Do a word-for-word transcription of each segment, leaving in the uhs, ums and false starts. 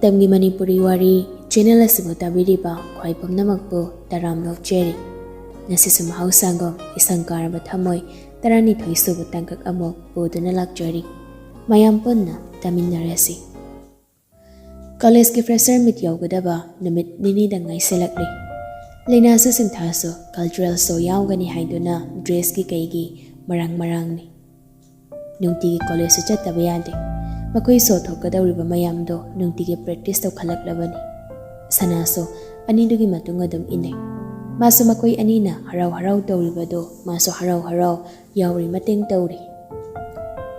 ꯃꯇꯝꯒꯤ ꯃꯅꯤꯄꯨꯔꯤ ꯋꯥꯔꯤ ꯆꯦꯅꯦꯜ ꯑꯁꯤꯕꯨ ꯇꯥꯕꯤꯔꯤꯕ ꯈ꯭ꯋꯥꯏ ꯄꯨꯝꯅꯃꯛꯄꯨ ꯇꯔꯥꯝꯅ ꯑꯣꯛꯆꯔꯤ꯫ ꯉꯁꯤꯁꯨ ꯃꯍꯧꯁꯥꯒꯨꯝ ꯏꯁꯪ ꯀꯥꯔꯕ ꯊꯃꯣꯏ ꯇꯔꯥꯅꯤꯊꯣꯏ ꯁꯨꯕ ꯇꯥꯡꯀꯛ ꯑꯃꯨꯛ ꯄꯨꯗꯨꯅ ꯂꯥꯛꯆꯔꯤ꯫ ꯃꯌꯥꯝ ꯄꯨꯟꯅ ꯇꯥꯃꯤꯟꯅꯔꯁꯤ꯫ ꯀꯣꯂꯦꯖꯀꯤ fresher meet ꯌꯧꯒꯗꯕ ꯅꯨꯃꯤꯠ ꯅꯤꯅꯤꯗ ꯉꯥꯏꯁꯤꯜꯂꯛꯂꯤ꯫ ꯂꯩꯅꯥꯁꯨ ꯁꯤꯟꯊꯥꯁꯨ cultural show ꯌꯥꯎꯒꯅꯤ ꯍꯥꯏꯗꯨꯅ dressꯀꯤ ꯀꯩꯒꯤ ꯃꯔꯥꯡ ꯃꯔꯥꯡꯅꯤ꯫ ꯅꯨꯡꯇꯤꯒꯤ ꯀꯣꯂꯦꯖꯁꯨ ꯆꯠꯇꯕ ꯌꯥꯗꯦ꯫ ꯃꯈꯣꯏ show ꯊꯣꯛꯀꯗꯧꯔꯤꯕ ꯃꯌꯥꯝꯗꯣ ꯅꯨꯡꯇꯤꯒꯤ practice ꯇꯧꯈꯠꯂꯛꯂꯕꯅꯤ꯫ ꯁꯅꯥꯁꯨ ꯑꯅꯤꯗꯨꯒꯤ ꯃꯇꯨꯡ ꯑꯗꯨꯝ ꯏꯟꯅꯩ꯫ ꯃꯥꯁꯨ ꯃꯈꯣꯏ ꯑꯅꯤꯅ ꯍꯔꯥꯎ ꯍꯔꯥꯎ ꯇꯧꯔꯤꯕꯗꯣ ꯃꯥꯁꯨ ꯍꯔꯥꯎ ꯍꯔꯥꯎ ꯌꯥꯎꯔꯤ ꯃꯇꯦꯡ ꯇꯧꯔꯤ꯫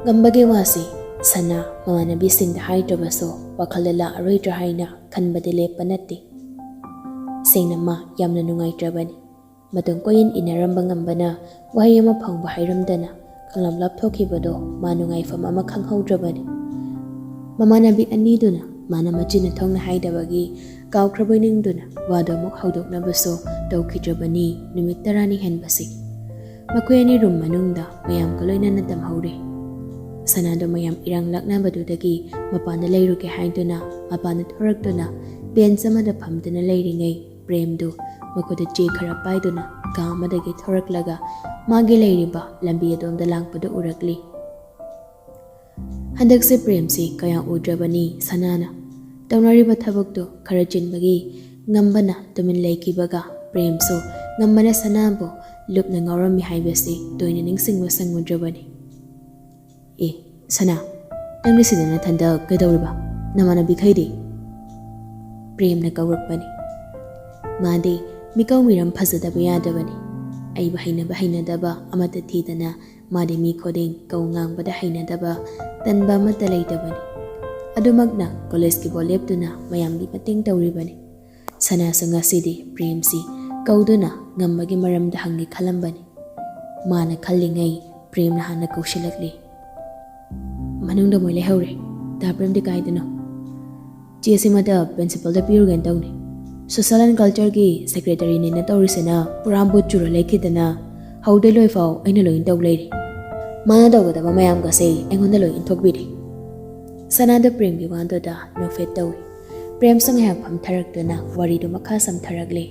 ꯉꯝꯕꯒꯤ ꯋꯥꯁꯤ ꯁꯅꯥ ꯃꯃꯥꯟꯅꯕꯤꯁꯤꯡꯗ ꯍꯥꯏꯗ꯭ꯔꯕꯁꯨ ꯋꯥꯈꯜꯗ ꯂꯥꯛꯑꯔꯣꯏꯗ꯭ꯔꯥ ꯍꯥꯏꯅ ꯈꯟꯕꯗꯤ ꯂꯦꯞꯄ ꯅꯠꯇꯦ꯫ ꯁꯦꯡꯅ ꯃꯥ ꯌꯥꯝꯅ ꯅꯨꯡꯉꯥꯏꯇ꯭ꯔꯕꯅꯤ꯫ ꯃꯇꯝ ꯀꯣꯏꯏꯟ ꯏꯟꯅꯔꯝꯕ ꯉꯝꯕꯅ ꯋꯥꯍꯩ ꯑꯃ ꯐꯥꯎꯕ ꯍꯥꯏꯔꯝꯗꯅ ꯈꯪꯂꯞ ꯂꯥꯞꯊꯣꯛꯈꯤꯕꯗꯣ ꯃꯥ ꯅꯨꯡꯉꯥꯏꯐꯝ ꯑꯃ ꯈꯪꯍꯧꯗ꯭ꯔꯕꯅꯤ꯫ ꯃꯃꯥꯟꯅꯕꯤ ꯑꯅꯤꯗꯨꯅ ꯃꯥꯅ ꯃꯆꯤꯟ ꯊꯣꯡꯅ ꯍꯥꯏꯗꯕꯒꯤ ꯀꯥꯎꯈ꯭ꯔꯕꯣꯏ ꯅꯤꯡꯗꯨꯅ ꯋꯥꯗꯣ ꯑꯃꯨꯛ ꯍꯧꯗꯣꯛꯅꯕꯁꯨ ꯇꯧꯈꯤꯗ꯭ꯔꯕꯅꯤ ꯅꯨꯃꯤꯠ ꯇꯔꯥꯅꯤ ꯍꯦꯟꯕꯁꯤ꯫ ꯃꯈꯣꯏ ꯑꯅꯤ room ꯃꯅꯨꯡꯗ ꯃꯌꯥꯝꯒ ꯂꯣꯏꯅꯅ ꯇꯝꯍꯧꯔꯦ꯫ ꯁꯅꯥꯗꯣ ꯃꯌꯥꯝ ꯏꯔꯥꯡ ꯂꯥꯛꯅꯕꯗꯨꯗꯒꯤ ꯃꯄꯥꯟꯗ ꯂꯩꯔꯨꯒꯦ ꯍꯥꯏꯗꯨꯅ ꯃꯄꯥꯟꯗ ꯊꯣꯔꯛꯇꯨꯅ bench ꯑꯃꯗ ꯐꯝꯗꯨꯅ ꯂꯩꯔꯤꯉꯩ ꯄ꯭ꯔꯦꯝꯗꯨ ꯃꯈꯨꯠꯇ ꯆꯦ ꯈꯔ ꯄꯥꯏꯗꯨꯅ ꯀꯥ ꯑꯃꯗꯒꯤ ꯊꯣꯔꯛꯂꯒ ꯃꯥꯒꯤ ꯂꯩꯔꯤꯕ ꯂꯝꯕꯤ ꯑꯗꯣꯝꯗ ꯂꯥꯛꯄꯗꯨ ꯎꯔꯛꯂꯤ꯫ ꯍꯟꯗꯛꯁꯦ ꯄ꯭ꯔꯦꯝꯁꯤ ꯀꯌꯥ ꯎꯗ꯭ꯔꯕꯅꯤ ꯁꯅꯥꯅ꯫ ꯇꯧꯅꯔꯤꯕ ꯊꯕꯛꯇꯨ ꯈꯔ ꯆꯤꯟꯕꯒꯤ ꯉꯝꯕꯅ ꯇꯨꯃꯤꯟ ꯂꯩꯈꯤꯕꯒ ꯄ꯭ꯔꯦꯝꯁꯨ ꯉꯝꯕꯅ ꯁꯅꯥꯕꯨ ꯂꯨꯞꯅ ꯉꯥꯎꯔꯝꯃꯤ ꯍꯥꯏꯕꯁꯤ ꯇꯣꯏꯅ ꯅꯤꯡꯁꯤꯡꯕ ꯁꯪꯉꯨꯗ꯭ꯔꯕꯅꯤ꯫ "ꯑꯦ, ꯁꯅꯥ, ꯅꯪꯗꯤ ꯁꯤꯗ ꯅꯊꯟꯗ ꯀꯩꯗꯧꯔꯤꯕ? ꯅꯃꯥꯟꯅꯕꯤꯈꯩꯗꯤ?" ꯄ꯭ꯔꯦꯝꯅ ꯀꯧꯔꯛꯄꯅꯤ꯫ ꯃꯥꯗꯤ ꯃꯤꯀꯧ ꯃꯤꯔꯝ ꯐꯖꯗꯕ ꯌꯥꯗꯕꯅꯤ꯫ ꯑꯩꯕꯨ ꯍꯩꯅꯕ ꯍꯩꯅꯗꯕ ꯑꯃꯠꯇ ꯊꯤꯗꯅ ꯃꯥꯗꯤ ꯃꯤ ꯈꯨꯗꯤꯡ ꯀꯧ ꯉꯥꯡꯕꯗ ꯍꯩꯅꯗꯕ, ꯇꯟꯕ ꯑꯃꯠꯇ ꯂꯩꯇꯕꯅꯤ꯫ ꯑꯗꯨꯃꯛꯅ ꯀꯣꯂꯦꯖꯀꯤ ꯕꯣ ꯂꯦꯞꯇꯨꯅ ꯃꯌꯥꯝꯒꯤ ꯃꯇꯦꯡ ꯇꯧꯔꯤꯕꯅꯤ꯫ ꯁꯅꯥꯁꯨ ꯉꯁꯤꯗꯤ ꯄ꯭ꯔꯦꯝꯁꯤ ꯀꯧꯗꯨꯅ ꯉꯝꯕꯒꯤ ꯃꯔꯝꯗ ꯍꯪꯒꯦ ꯈꯜꯂꯝꯕꯅꯤ꯫ ꯃꯥꯅ ꯈꯜꯂꯤꯉꯩ ꯄ꯭ꯔꯦꯝꯅ ꯍꯥꯟꯅ ꯀꯧꯁꯤꯜꯂꯛꯂꯤ꯫ "ꯃꯅꯨꯡꯗ ꯃꯣꯏ ꯂꯩꯍꯧꯔꯦ꯫ ꯗꯥ ꯄ꯭ꯔꯦꯝꯗꯤ ꯀꯥꯏꯗꯅꯣ?" "ꯆꯦꯁꯤꯃꯗ principalꯗ ꯄꯤꯔꯨꯒꯦꯅ ꯇꯧꯅꯤ꯫ Social and Cultureꯒꯤ secretaryꯅꯦꯅ ꯇꯧꯔꯤꯁꯤꯅ ꯄꯨꯔꯥ ꯕꯨꯠ ꯆꯨꯔ ꯂꯩꯈꯤꯗꯅ ꯍꯧꯗꯩ ꯂꯣꯏꯐꯥꯎ ꯑꯩꯅ ꯂꯣꯏ ꯇꯧ ꯂꯩꯔꯦ꯫ ꯃꯥꯅ ꯇꯧꯒꯗꯕ ꯃꯌꯥꯝꯒꯁꯦ ꯑꯩꯉꯣꯟꯗ ꯂꯣꯏ ꯏꯟꯊꯣꯛꯄꯤꯔꯦ꯫" ꯁꯅꯥꯗ ꯄ꯭ꯔꯦꯝꯒꯤ ꯋꯥꯗꯨꯗ ꯅꯣꯛꯐꯦꯠ ꯇꯧꯏ꯫ ꯄ꯭ꯔꯦꯝꯁꯨ ꯉꯥꯏꯍꯥꯛ ꯐꯝꯊꯔꯛꯇꯨꯅ ꯋꯥꯔꯤꯗꯨ ꯃꯈꯥ ꯁꯝꯊꯔꯛꯂꯤ꯫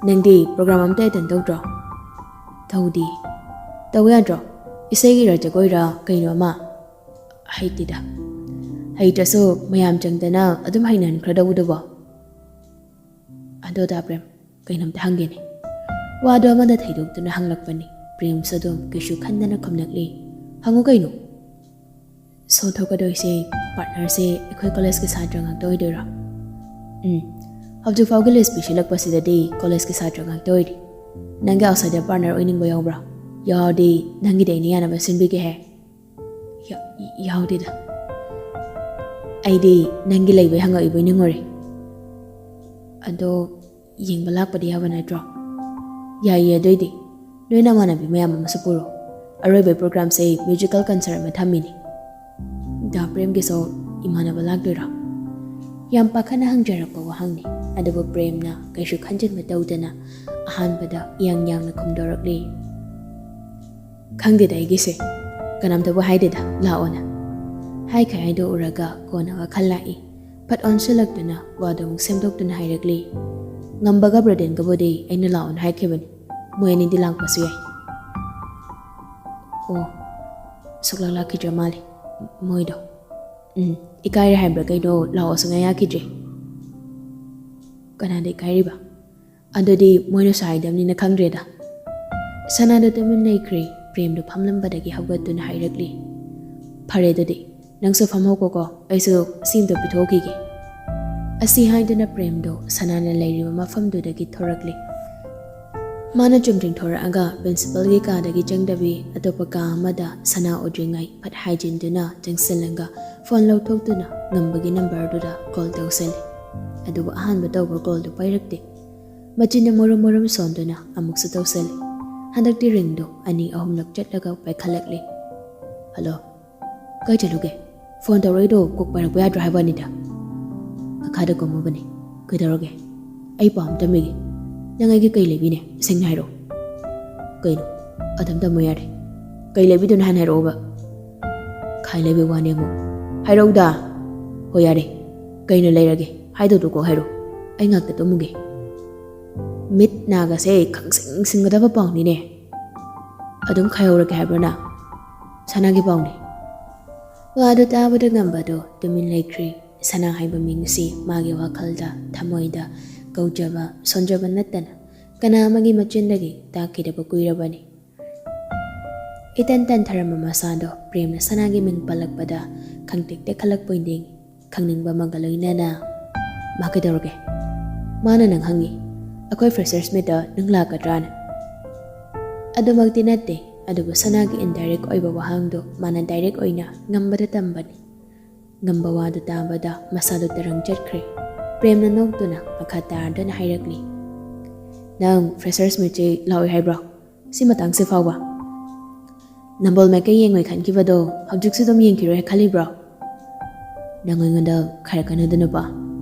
"ꯅꯪꯗꯤ ꯄ꯭ꯔꯣꯒ꯭ꯔꯥꯝ ꯑꯝꯇ ꯑꯦꯇꯦꯟ ꯇꯧꯗ꯭ꯔꯣ?" "ꯇꯧꯗꯦ꯫ ꯇꯧ ꯌꯥꯗ꯭ꯔꯣ? ꯏꯁꯩꯒꯤꯔ ꯖꯒꯣꯏꯔ ꯀꯩꯅꯣ ꯑꯃ?" "ꯍꯩꯇꯦꯗ꯫ ꯍꯩꯇ꯭ꯔꯁꯨ ꯃꯌꯥꯝ ꯆꯪꯗꯅ ꯑꯗꯨꯝ ꯍꯩꯅꯍꯟꯈ꯭ꯔꯗꯧꯕꯗꯨꯕꯣ?" "ꯑꯗꯣ ꯗꯥ ꯄ꯭ꯔꯦꯝ, ꯀꯩꯅꯣꯝꯇ ꯍꯪꯒꯦꯅꯦ?" ꯋꯥꯗꯣ ꯑꯃꯗ ꯊꯩꯗꯣꯛꯇꯨꯅ ꯍꯪꯂꯛꯄꯅꯤ꯫ ꯄ꯭ꯔꯦꯝꯁꯨ ꯑꯗꯨꯝ ꯀꯩꯁꯨ ꯈꯟꯗꯅ ꯈꯨꯝꯂꯛꯂꯤ꯫ "ꯍꯪꯉꯨ ꯀꯩꯅꯣ?" "ꯁꯣꯟꯊꯣꯛꯀꯗꯣꯏꯁꯦ ꯄꯥꯔꯠꯅꯔꯁꯦ ꯑꯩꯈꯣꯏ ꯀꯣꯂꯦꯖꯀꯤ ꯁꯥꯇ꯭ꯔ ꯉꯥꯛꯇ ꯑꯣꯏꯗꯣꯏꯔꯣ?" "ꯎꯝ, ꯍꯧꯖꯤꯛ ꯐꯥꯎꯒꯤ ꯂꯤꯁ ꯄꯤꯁꯤꯜꯂꯛꯄꯁꯤꯗꯗꯤ ꯀꯣꯂꯦꯖꯀꯤ ꯁꯥꯇ꯭ꯔ ꯉꯥꯛꯇ ꯑꯣꯏꯔꯤ꯫ ꯅꯪꯒꯤ ꯑꯥꯎꯠꯁꯥꯏꯗꯔ ꯄꯥꯔꯠꯅꯔ ꯑꯣꯏꯅꯤꯡꯕ ꯌꯥꯎꯕ꯭ꯔꯥ? ꯌꯥꯎꯔꯗꯤ ꯅꯪꯒꯤꯗꯤ ꯑꯩꯅ ꯌꯥꯅꯕ ꯁꯤꯟꯕꯤꯒꯦꯍꯦ꯫" "ꯌꯥ-, ꯌꯥꯎꯗꯦꯗ꯫ ꯑꯩꯗꯤ ꯅꯪꯒꯤ ꯂꯩꯕꯩ ꯍꯪꯉꯛꯏꯕꯣꯏ ꯅꯤꯡꯉꯨꯔꯦ꯫ ꯑꯗꯣ ꯌꯦꯡꯕ ꯂꯥꯛꯄꯗꯤ ꯌꯥꯕ ꯅꯠꯇ꯭ꯔꯣ?" "ꯌꯥꯏꯌꯦ, ꯑꯗꯨꯏꯗꯤ ꯅꯣꯏ ꯅꯃꯥꯟꯅꯕꯤ ꯃꯌꯥꯝ ꯑꯃꯁꯨ ꯄꯨꯔꯣ꯫ ꯑꯔꯣꯏꯕꯩ ꯄ꯭ꯔꯣꯒ꯭ꯔꯥꯝꯁꯦ ꯃ꯭ꯌꯨꯖꯤꯀꯦꯜ ꯀꯟꯁꯔꯠ ꯑꯃ ꯊꯝꯃꯤꯅꯦ꯫" "ꯗꯥ ꯄ꯭ꯔꯦꯝꯒꯤꯁꯨ ꯏꯃꯥꯟꯅꯕ ꯂꯥꯛꯇꯣꯏꯔꯣ?" ꯌꯥꯝ ꯄꯥꯈꯠꯅ ꯍꯪꯖꯔꯛꯄ ꯋꯥꯍꯪꯅꯤ꯫ ꯑꯗꯨꯕꯨ ꯄ꯭ꯔꯦꯝꯅ ꯀꯩꯁꯨ ꯈꯟꯖꯤꯟꯕ ꯇꯧꯗꯅ ꯑꯍꯥꯟꯕꯗ ꯏꯌꯥꯡ ꯌꯥꯡꯅ ꯈꯨꯝꯗꯣꯔꯛꯂꯤ꯫ "ꯈꯪꯗꯦꯗ ꯑꯩꯒꯤꯁꯦ꯫ ꯀꯅꯥꯝꯇꯕꯨ ꯍꯥꯏꯗꯦꯗ, ꯂꯥꯛꯑꯣꯅ꯫" ꯍꯥꯏꯈ ꯍꯥꯏꯗꯣꯛꯎꯔꯒ ꯀꯣꯟꯅ ꯋꯥꯈꯜ ꯂꯥꯛꯏ꯫ ꯐꯠ ꯑꯣꯟꯁꯤꯜꯂꯛꯇꯨꯅ ꯋꯥꯗꯨ ꯑꯃꯨꯛ ꯁꯦꯝꯗꯣꯛꯇꯨꯅ ꯍꯥꯏꯔꯛꯂꯤ꯫ "ꯉꯝꯕꯒ ꯕ꯭ꯔꯗꯦꯟꯒꯕꯨꯗꯤ ꯑꯩꯅ ꯂꯥꯛꯑꯣꯅ ꯍꯥꯏꯈꯤꯕꯅꯤ꯫ ꯃꯣꯏ ꯑꯅꯤꯗꯤ ꯂꯥꯛꯄꯁꯨ ꯌꯥꯏ꯫" "ꯑꯣ, ꯁꯨꯛꯂꯥꯛ ꯂꯥꯛꯈꯤꯗ꯭ꯔ ꯃꯥꯜꯂꯦ ꯃꯣꯏꯗꯣ꯫ ꯎꯝ, ꯏꯀꯥꯏꯔꯦ ꯍꯥꯏꯕ꯭ꯔꯥ ꯀꯩꯅꯣ, ꯂꯥꯛꯑꯣ ꯁꯨꯡꯌꯥ ꯌꯥꯈꯤꯗ꯭ꯔꯦ꯫" "ꯀꯅꯥꯗ ꯏꯀꯥꯏꯔꯤꯕ? ꯑꯗꯨꯗꯤ ꯃꯣꯏꯅꯁꯨ ꯍꯥꯏꯗꯕꯅꯤꯅ ꯈꯪꯗ꯭ꯔꯦꯗ꯫" ꯁꯅꯥꯗꯣ ꯇꯨꯃꯤꯟ ꯂꯩꯈ꯭ꯔꯦ꯫ ꯄ꯭ꯔꯦꯝꯗꯣ ꯐꯝꯂꯝꯕꯗꯒꯤ ꯍꯧꯒꯠꯇꯨꯅ ꯍꯥꯏꯔꯛꯂꯤ꯫ "ꯐꯔꯦ ꯑꯗꯨꯗꯤ, ꯅꯪꯁꯨ ꯐꯝꯍꯧꯀꯣꯀꯣ, ꯑꯩꯁꯨ ꯁꯤ ꯑꯝꯇ ꯄꯤꯊꯣꯛꯈꯤꯒꯦ꯫" ꯑꯁꯤ ꯍꯥꯏꯗꯨꯅ ꯄ꯭ꯔꯦꯝꯗꯣ ꯁꯅꯥꯅ ꯂꯩꯔꯤꯕ ꯃꯐꯝꯗꯨꯗꯒꯤ ꯊꯣꯔꯛꯂꯤ꯫ ꯃꯥꯅ ꯆꯨꯝꯗ꯭ꯔꯤꯡ ꯊꯣꯔꯛꯑꯒ ꯄ꯭ꯔꯤꯟꯁꯤꯄꯜꯒꯤ ꯀꯥꯗꯒꯤ ꯆꯪꯗꯕꯤ ꯑꯇꯣꯞꯄ ꯀꯥ ꯑꯃꯗ ꯁꯅꯥ ꯎꯗ꯭ꯔꯤꯉꯩ ꯐꯠ ꯍꯥꯏꯖꯤꯟꯗꯨꯅ ꯆꯪꯁꯤꯜꯂꯒ ꯐꯣꯟ ꯂꯧꯊꯣꯛꯇꯨꯅ ꯉꯝꯕꯒꯤ ꯅꯝꯕꯔꯗꯨꯗ ꯀꯣꯜ ꯇꯧꯁꯜꯂꯤ꯫ ꯑꯗꯨꯕꯨ ꯑꯍꯥꯟꯕ ꯇꯧꯕ ꯀꯣꯜꯗꯨ ꯄꯥꯏꯔꯛꯇꯦ꯫ ꯃꯆꯤꯟꯅ ꯃꯔꯨꯝ ꯃꯔꯨꯝ ꯁꯣꯟꯗꯨꯅ ꯑꯃꯨꯛꯁꯨ ꯇꯧꯁꯜꯂꯤ꯫ ꯍꯟꯗꯛꯇꯤ ꯔꯤꯡꯗꯨ ꯑꯅꯤ ꯑꯍꯨꯝꯂꯛ ꯆꯠꯂꯒ ꯄꯥꯏꯈꯠꯂꯛꯂꯤ꯫ "ꯍꯜꯂꯣ꯫ ꯀꯥꯏ ꯆꯠꯂꯨꯒꯦ? ꯐꯣꯟ ꯇꯧꯔꯛꯏꯗꯣ ꯀꯣꯛ ꯄꯥꯏꯔꯛꯄ ꯌꯥꯗ꯭ꯔꯣ ꯍꯥꯏꯕ ꯋꯥꯅꯤꯗ꯫" "ꯃꯈꯥꯗ ꯀꯨꯝꯃꯨꯕꯅꯦ꯫ ꯀꯩꯗꯧꯔꯒꯦ?" "ꯑꯩ ꯄꯥꯎ ꯑꯃ ꯇꯝꯕꯤꯒꯦ꯫" "ꯅꯪ ꯑꯩꯒꯤ ꯀꯩ ꯂꯩꯕꯤꯅꯦ? ꯁꯦꯡꯅ ꯍꯥꯏꯔꯛꯑꯣ꯫" "ꯀꯩꯅꯣ? ꯑꯗꯨꯝ ꯇꯝꯃꯣ ꯌꯥꯔꯦ꯫ ꯀꯩ ꯂꯩꯕꯤꯗꯣꯏꯅꯣ ꯍꯥꯟꯅ ꯍꯥꯏꯔꯛꯑꯣꯕ꯫" "ꯈꯥꯏ ꯂꯩꯕꯩ ꯋꯥꯅꯦ ꯑꯃꯨꯛ꯫ ꯍꯥꯏꯔꯛꯎꯗ꯫" "ꯍꯣꯏ ꯌꯥꯔꯦ꯫ "ꯀꯩꯅꯣ ꯂꯩꯔꯒꯦ? ꯍꯥꯏꯗꯧꯗꯣ ꯀꯣꯛ ꯍꯥꯏꯔꯣ꯫ ꯑꯩ ꯉꯥꯛꯇ ꯇꯨꯝꯃꯨꯒꯦ꯫ ꯃꯤꯠ ꯅꯥꯒꯁꯦ ꯈꯪꯁꯤꯡ ꯁꯤꯡꯒꯗꯕ ꯄꯥꯎꯅꯤꯅꯦ꯫ ꯑꯗꯨꯝ ꯈꯥꯏꯍꯧꯔꯒꯦ ꯍꯥꯏꯕ꯭ꯔꯣ ꯅꯪ? ꯁꯅꯥꯒꯤ ꯄꯥꯎꯅꯤ꯫" ꯋꯥꯗꯨ ꯇꯥꯕꯗ ꯉꯝꯕꯗꯣ ꯇꯨꯃꯤꯟ ꯂꯩꯈ꯭ꯔꯦ꯫ ꯁꯅꯥ ꯍꯥꯏꯕ ꯃꯤꯡꯁꯤ ꯃꯥꯒꯤ ꯋꯥꯈꯜꯗ, ꯊꯃꯣꯏꯗ ꯀꯧꯖꯕ, ꯁꯣꯟꯖꯕ ꯅꯠꯇꯅ ꯀꯅꯥ ꯑꯃꯒꯤ ꯃꯆꯤꯟꯗꯒꯤ ꯇꯥꯈꯤꯗꯕ ꯀꯨꯏꯔꯕꯅꯤ꯫ ꯏꯇꯟ ꯇꯟꯊꯔꯝꯕ ꯃꯁꯥꯗꯣ ꯄ꯭ꯔꯦꯝꯅ ꯁꯅꯥꯒꯤ ꯃꯤꯡ ꯄꯜꯂꯛꯄꯗ ꯈꯪꯇꯦꯛ ꯇꯦꯛꯈꯠꯂꯛꯄꯣꯏ ꯅꯤꯡꯏ꯫ ꯈꯪꯅꯤꯡꯕ ꯑꯃꯒ ꯂꯣꯏꯅꯅ, "ꯃꯥ ꯀꯩꯗꯧꯔꯒꯦ? ꯃꯥꯅ ꯅꯪ ꯍꯪꯉꯤ, ꯑꯩꯈꯣꯏ freshers meetꯇ ꯅꯪ ꯂꯥꯛꯀꯗ꯭ꯔꯥꯅ?" ꯑꯗꯨꯃꯛꯇꯤ ꯅꯠꯇꯦ, ꯑꯗꯨꯕꯨ ꯁꯅꯥꯒꯤ indirect ꯑꯣꯏꯕ ꯋꯥꯍꯪꯗꯣ ꯃꯥꯅ direct ꯑꯣꯏꯅ ꯉꯝꯕꯗ ꯇꯝꯕꯅꯤ꯫ ꯉꯝꯕ ꯋꯥꯗꯨ ꯇꯥꯕꯗ ꯃꯁꯥꯗꯨ ꯇꯔꯪ ꯆꯠꯈ꯭ꯔꯦ꯫ ꯄ꯭ꯔꯦꯝꯅ ꯅꯣꯛꯇꯨꯅ ꯃꯈꯥ ꯇꯥꯔꯗꯨꯅ ꯍꯥꯏꯔꯛꯂꯤ, "ꯅꯪ freshers meetꯁꯦ ꯂꯥꯛꯑꯣꯏ ꯍꯥꯏꯕ꯭ꯔꯣ? ꯁꯤ ꯃꯇꯥꯡꯁꯤ ꯐꯥꯎꯕ ꯅꯝꯕꯣꯜ ꯃꯥꯏꯀꯩ ꯌꯦꯡꯉꯣꯏ ꯈꯟꯈꯤꯕꯗꯣ ꯍꯧꯖꯤꯛꯁꯨ ꯑꯗꯨꯝ ꯌꯦꯡꯈꯤꯔꯣꯏ ꯈꯜꯂꯤꯕ꯭ꯔꯣ? ꯅꯪ ꯑꯩꯉꯣꯟꯗ ꯈꯥꯏꯔꯛꯀꯅꯨꯗ ꯅꯨꯄꯥ꯫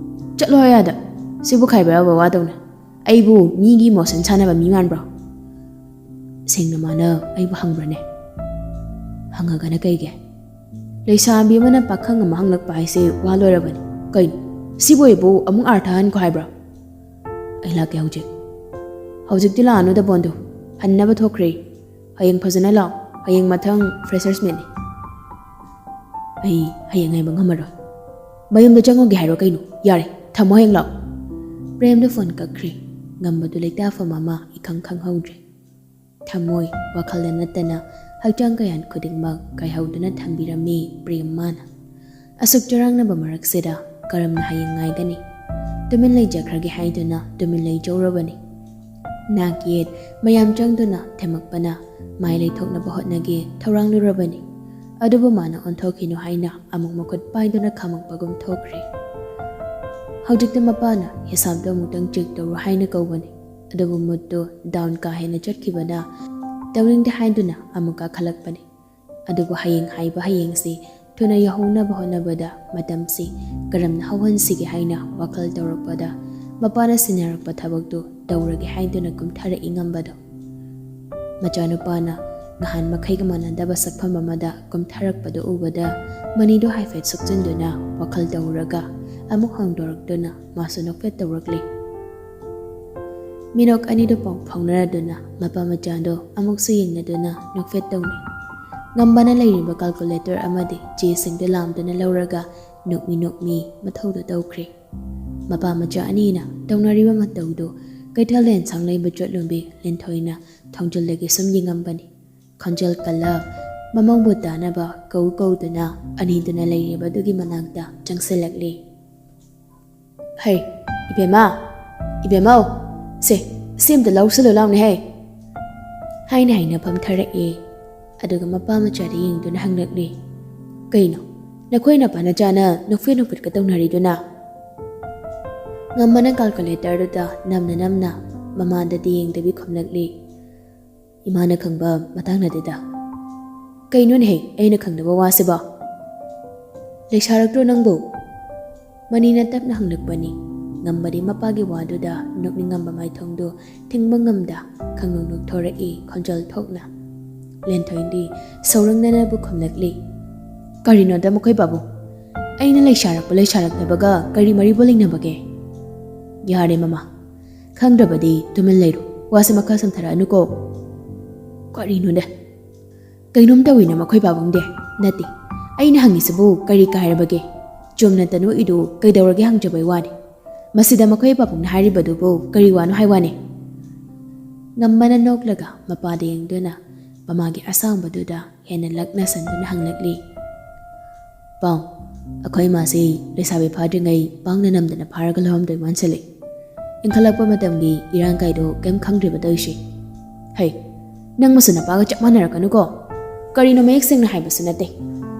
ꯆꯠꯂꯣ ꯑꯥꯗ꯫ ꯁꯤꯕꯨ ꯈꯥꯏꯕ ꯌꯥꯕ ꯋꯥꯗꯧꯅ꯫ ꯑꯩꯕꯨ ꯃꯤꯒꯤ emotion ꯁꯥꯟꯅꯕ ꯃꯤ ꯃꯥꯟꯕ꯭ꯔꯣ?" ꯁꯦꯡꯅ ꯃꯥꯅ ꯑꯩꯕꯨ ꯍꯪꯕ꯭ꯔꯅꯦ? ꯍꯪꯉꯒꯅ ꯀꯩꯒꯤ? ꯂꯩꯁꯥꯕꯤ ꯑꯃꯅ ꯄꯥꯈꯪ ꯑꯃ ꯍꯪꯂꯛꯄ ꯍꯥꯏꯁꯦ ꯋꯥ ꯂꯣꯏꯔꯕꯅꯤ꯫ ꯀꯩꯅꯣ? ꯁꯤꯕꯨ ꯑꯩꯕꯨ ꯑꯃꯨꯛ ꯑꯥꯔꯊ ꯍꯟꯈꯣ ꯍꯥꯏꯕ꯭ꯔꯣ? ꯑꯩ ꯂꯥꯛꯀꯦ ꯍꯧꯖꯤꯛ꯫ ꯍꯧꯖꯤꯛꯇꯤ ꯂꯥꯛꯑꯅꯨꯗ ꯕꯣꯟꯗꯨ꯫ ꯍꯟꯅꯕ ꯊꯣꯛꯈ꯭ꯔꯦ꯫ ꯍꯌꯦꯡ ꯐꯖꯅ ꯂꯥꯛꯑꯣ꯫ ꯍꯌꯦꯡ ꯃꯊꯪ freshers meetꯅꯤ꯫ ꯑꯩ ꯍꯌꯦꯡ ꯉꯥꯏꯕ ꯉꯝꯃꯔꯣꯏ꯫ ꯃꯌꯨꯝꯗ ꯆꯪꯉꯨꯒꯦ ꯍꯥꯏꯔꯣ ꯀꯩꯅꯣ? ꯌꯥꯔꯦ, ꯊꯝꯃꯣ, ꯍꯌꯦꯡ ꯂꯥꯛꯑꯣ꯫ ꯄ꯭ꯔꯦꯝꯗ ꯐꯣꯟ ꯀꯛꯈ꯭ꯔꯦ꯫ ꯉꯝꯕꯗꯨ ꯂꯩꯇꯥꯐꯝ ꯑꯃ ꯏꯈꯪ ꯈꯪꯍꯧꯗ꯭ꯔꯦ꯫ ꯊꯃꯣꯏ, ꯋꯥꯈꯜꯗ ꯅꯠꯇꯅ ꯍꯛꯆꯥꯡ ꯀꯌꯥꯠ ꯈꯨꯗꯤꯡꯃꯛ ꯀꯥꯏꯍꯧꯗꯨꯅ ꯊꯝꯕꯤꯔꯝꯃꯤ ꯄ꯭ꯔꯦꯝ ꯃꯥꯅ꯫ ꯑꯁꯨꯛ ꯆꯔꯥꯡꯅꯕ ꯃꯔꯛꯁꯤꯗ ꯀꯔꯝꯅ ꯍꯌꯦꯡ ꯉꯥꯏꯒꯅꯤ? ꯇꯨꯃꯤꯟ ꯂꯩꯖꯈ꯭ꯔꯒꯦ ꯍꯥꯏꯗꯨꯅ ꯇꯨꯃꯤꯟ ꯂꯩꯖꯧꯔꯕꯅꯤ꯫ ꯅꯥꯛ ꯌꯦꯠ ꯃꯌꯥꯝ ꯆꯪꯗꯨꯅ ꯊꯦꯝꯃꯛꯄꯅ ꯃꯥꯏ ꯂꯩꯊꯣꯛꯅꯕ ꯍꯣꯠꯅꯒꯦ ꯊꯧꯔꯥꯡꯂꯨꯔꯕꯅꯤ꯫ ꯑꯗꯨꯕꯨ ꯃꯥꯅ ꯑꯣꯟꯊꯣꯛꯈꯤꯅꯨ ꯍꯥꯏꯅ ꯑꯃꯨꯛ ꯃꯈꯨꯠ ꯄꯥꯏꯗꯨꯅ ꯈꯥꯝꯃꯛꯄꯒꯨꯝ ꯊꯣꯛꯈ꯭ꯔꯦ꯫ ꯍꯧꯖꯤꯛꯇ ꯃꯄꯥꯅ ꯍꯤꯁꯥꯞꯇꯣ ꯑꯃꯨꯛꯇꯪ check ꯇꯧꯔꯣ ꯍꯥꯏꯅ ꯀꯧꯕꯅꯤ꯫ ꯑꯗꯨꯕꯨ moodꯇꯣ down ꯀꯥ ꯍꯦꯟꯅ ꯆꯠꯈꯤꯕꯅ ꯇꯧꯅꯤꯡꯗꯦ ꯍꯥꯏꯗꯨꯅ ꯑꯃꯨꯛ ꯀꯥꯈꯠꯂꯛꯄꯅꯤ꯫ ꯑꯗꯨꯕꯨ ꯍꯌꯦꯡ ꯍꯥꯏꯕ ꯍꯌꯦꯡꯁꯤ ꯊꯨꯅ ꯌꯧꯍꯧꯅꯕ ꯍꯣꯠꯅꯕꯗ ꯃꯇꯝꯁꯤ ꯀꯔꯝꯅ ꯍꯧꯍꯟꯁꯤꯒꯦ ꯍꯥꯏꯅ ꯋꯥꯈꯜ ꯇꯧꯔꯛꯄꯗ ꯃꯄꯥꯅ ꯁꯤꯟꯅꯔꯛꯄ ꯊꯕꯛꯇꯨ ꯇꯧꯔꯒꯦ ꯍꯥꯏꯗꯨꯅ ꯀꯨꯝꯊꯔꯛꯏ ꯉꯝꯕꯗꯣ꯫ ꯃꯆꯥꯅꯨꯄꯥꯅ ꯅꯍꯥꯟ ꯃꯈꯩꯒ ꯃꯥꯟꯅꯗꯕ ꯁꯛꯐꯝ ꯑꯃꯗ ꯀꯨꯝꯊꯔꯛꯄꯗꯨ ꯎꯕꯗ ꯃꯅꯤꯗꯨ ꯍꯥꯏꯐꯦꯠ ꯁꯨꯞꯆꯤꯟꯗꯨꯅ ꯋꯥꯈꯜ ꯇꯧꯔꯒ ꯑꯃꯨꯛ ꯍꯥꯡꯗꯣꯔꯛꯇꯨꯅ ꯃꯥꯁꯨ ꯅꯣꯛꯐꯦꯠ ꯇꯧꯔꯛꯂꯤ꯫ ꯃꯤꯅꯣꯛ ꯑꯅꯤꯗꯨ ꯄꯥꯎ ꯐꯥꯎꯅꯔꯗꯨꯅ ꯃꯄꯥ ꯃꯆꯥꯗꯣ ꯑꯃꯨꯛꯁꯨ ꯌꯦꯡꯅꯗꯨꯅ ꯅꯣꯛꯐꯦꯠ ꯇꯧꯅꯩ꯫ ꯉꯝꯕꯅ ꯂꯩꯔꯤꯕ ꯀꯥꯜꯀꯨꯂꯦꯇꯔ ꯑꯃꯗꯤ ꯆꯦꯁꯤꯡꯗꯨ ꯂꯥꯝꯗꯨꯅ ꯂꯧꯔꯒ ꯅꯣꯛꯃꯤ ꯅꯣꯛꯃꯤ ꯃꯊꯧꯗꯨ ꯇꯧꯈ꯭ꯔꯦ꯫ ꯃꯄꯥ ꯃꯆꯥ ꯑꯅꯤꯅ ꯇꯧꯅꯔꯤꯕ ꯃꯇꯧꯗꯨ ꯀꯩꯊꯦꯜ ꯂꯦꯟꯁꯥꯡ ꯂꯩꯕ ꯆꯠꯂꯨꯝꯕꯤ ꯂꯤꯟꯊꯣꯏꯅ ꯊꯣꯡꯖꯤꯜꯗꯒꯤ ꯁꯨꯝ ꯌꯦꯡꯉꯝꯕꯅꯤ꯫ ꯈꯣꯟꯖꯦꯜ ꯀꯜꯂ ꯃꯃꯧꯕꯨ ꯇꯥꯅꯕ ꯀꯧ ꯀꯧꯗꯨꯅ ꯑꯅꯤꯗꯨꯅ ꯂꯩꯔꯤꯕꯗꯨꯒꯤ ꯃꯅꯥꯛꯇ ꯆꯪꯁꯤꯜꯂꯛꯂꯤ꯫ "ꯍꯩ, ꯏꯕꯦꯝꯃ, ꯏꯕꯦꯝꯃꯧ, ꯁꯦ, ꯁꯤ ꯑꯝꯇ ꯂꯧꯁꯤꯜꯂꯨ ꯂꯥꯎꯅꯦ ꯍꯩ!" ꯍꯥꯏꯅ ꯍꯥꯏꯅ ꯐꯝꯊꯔꯛꯑꯦ꯫ ꯑꯗꯨꯒ ꯃꯄꯥ ꯃꯆꯥꯗ ꯌꯦꯡꯗꯨꯅ ꯍꯪꯂꯛꯂꯤ, "ꯀꯩꯅꯣ, ꯅꯈꯣꯏ ꯅꯄꯥ ꯅꯆꯥꯅ ꯅꯣꯛꯐꯦꯠ ꯅꯣꯛꯐꯦꯠꯀ ꯇꯧꯅꯔꯤꯗꯨꯅ?" ꯉꯝꯕꯅ ꯀꯥꯜꯀꯨꯂꯦꯇꯔꯗꯨꯗ ꯅꯝꯅ ꯅꯝꯅ ꯃꯃꯥꯗꯗꯤ ꯌꯦꯡꯗꯕꯤ ꯈꯨꯝꯂꯛꯂꯤ, "ꯏꯃꯥꯅ ꯈꯪꯕ ꯃꯇꯥꯡ ꯅꯠꯇꯦꯗ꯫" "ꯀꯩꯅꯣꯅꯦꯍꯦ, ꯑꯩꯅ ꯈꯪꯗꯕ ꯋꯥꯁꯤꯕꯣ?" "ꯂꯩꯁꯥꯔꯛꯇ꯭ꯔꯣ ꯅꯪꯕꯨ?" ꯃꯅꯤꯅ ꯇꯞꯅ ꯍꯪꯂꯛꯄꯅꯤ꯫ ꯉꯝꯕꯗꯤ ꯃꯄꯥꯒꯤ ꯋꯥꯗꯨꯗ ꯅꯣꯛꯅꯤꯡꯉꯝꯕ ꯃꯥꯏꯊꯣꯡꯗꯨ ꯊꯤꯡꯕ ꯉꯝꯗ ꯈꯪꯅꯣꯛ ꯅꯣꯛꯊꯣꯔꯛꯏ ꯈꯣꯟꯖꯦꯜ ꯊꯣꯛꯅ꯫ ꯂꯦꯟꯊꯣꯏꯗꯤ ꯁꯧꯔꯪꯅꯅꯕꯨ ꯈꯨꯝꯂꯛꯂꯤ, "ꯀꯔꯤꯅꯣꯗ ꯃꯈꯣꯏ ꯄꯥꯕꯨꯡ? ꯑꯩꯅ ꯂꯩꯁꯥꯔꯛꯄ ꯂꯩꯁꯥꯔꯛꯇꯕꯒ ꯀꯔꯤ ꯃꯔꯤꯕꯨ ꯂꯩꯅꯕꯒꯦ?" "ꯌꯥꯔꯦ ꯃꯃꯥ, ꯈꯪꯗ꯭ꯔꯕꯗꯤ ꯇꯨꯃꯤꯟ ꯂꯩꯔꯣ, ꯋꯥꯁꯦ ꯃꯈꯥ ꯁꯝꯊꯔꯛꯑꯅꯨꯀꯣ꯫" "ꯀꯔꯤꯅꯣꯗ, ꯀꯩꯅꯣꯝ ꯇꯧꯏꯅ ꯃꯈꯣꯏ ꯄꯥꯕꯨꯡꯗꯤ?" "ꯅꯠꯇꯦ, ꯑꯩꯅ ꯍꯪꯉꯤꯁꯤꯕꯨ ꯀꯔꯤ ꯀꯥꯏꯔꯕꯒꯦ? ꯆꯨꯝꯅꯇ ꯅꯣꯛꯏꯗꯨ ꯀꯩꯗꯧꯔꯒꯦ ꯍꯪꯖꯕꯩ ꯋꯥꯅꯤ꯫ ꯃꯁꯤꯗ ꯃꯈꯣꯏ ꯄꯥꯕꯨꯡꯅ ꯍꯥꯏꯔꯤꯕꯗꯨꯕꯨ ꯀꯔꯤ ꯋꯥꯅꯣ ꯍꯥꯏ ꯋꯥꯅꯤ?" ꯉꯝꯕꯅ ꯅꯣꯛꯂꯒ ꯃꯄꯥꯗ ꯌꯦꯡꯗꯨꯅ ꯃꯃꯥꯒꯤ ꯑꯁꯥꯡꯕꯗꯨꯗ ꯍꯦꯟꯅ ꯂꯛꯅ ꯁꯟꯗꯨꯅ ꯍꯪꯂꯛꯂꯤ, "ꯄꯥꯎ, ꯑꯩꯈꯣꯏ ꯏꯃꯥꯁꯤ ꯂꯩꯁꯥꯕꯤ ꯐꯥꯗ꯭ꯔꯤꯉꯩ ꯄꯥꯡꯅ ꯅꯝꯗꯅ ꯐꯥꯔꯒ ꯂꯧꯔꯝꯗꯣꯏ ꯃꯥꯟꯁꯤꯜꯂꯤ꯫ ꯏꯟꯈꯠꯂꯛꯄ ꯃꯇꯝꯒꯤ ꯏꯔꯥꯡ ꯀꯥꯏꯗꯣ ꯀꯩꯝ ꯈꯪꯗ꯭ꯔꯤꯕ ꯇꯧꯏꯁꯤ꯫ ꯍꯩ, ꯅꯪ ꯃꯁꯨ ꯅꯄꯥꯒ ꯆꯞ ꯃꯥꯟꯅꯔꯛꯀꯅꯨꯀꯣ꯫ ꯀꯔꯤꯅꯣ ꯃꯌꯦꯛ ꯁꯦꯡꯅ ꯍꯥꯏꯕꯁꯨ ꯅꯠꯇꯦ꯫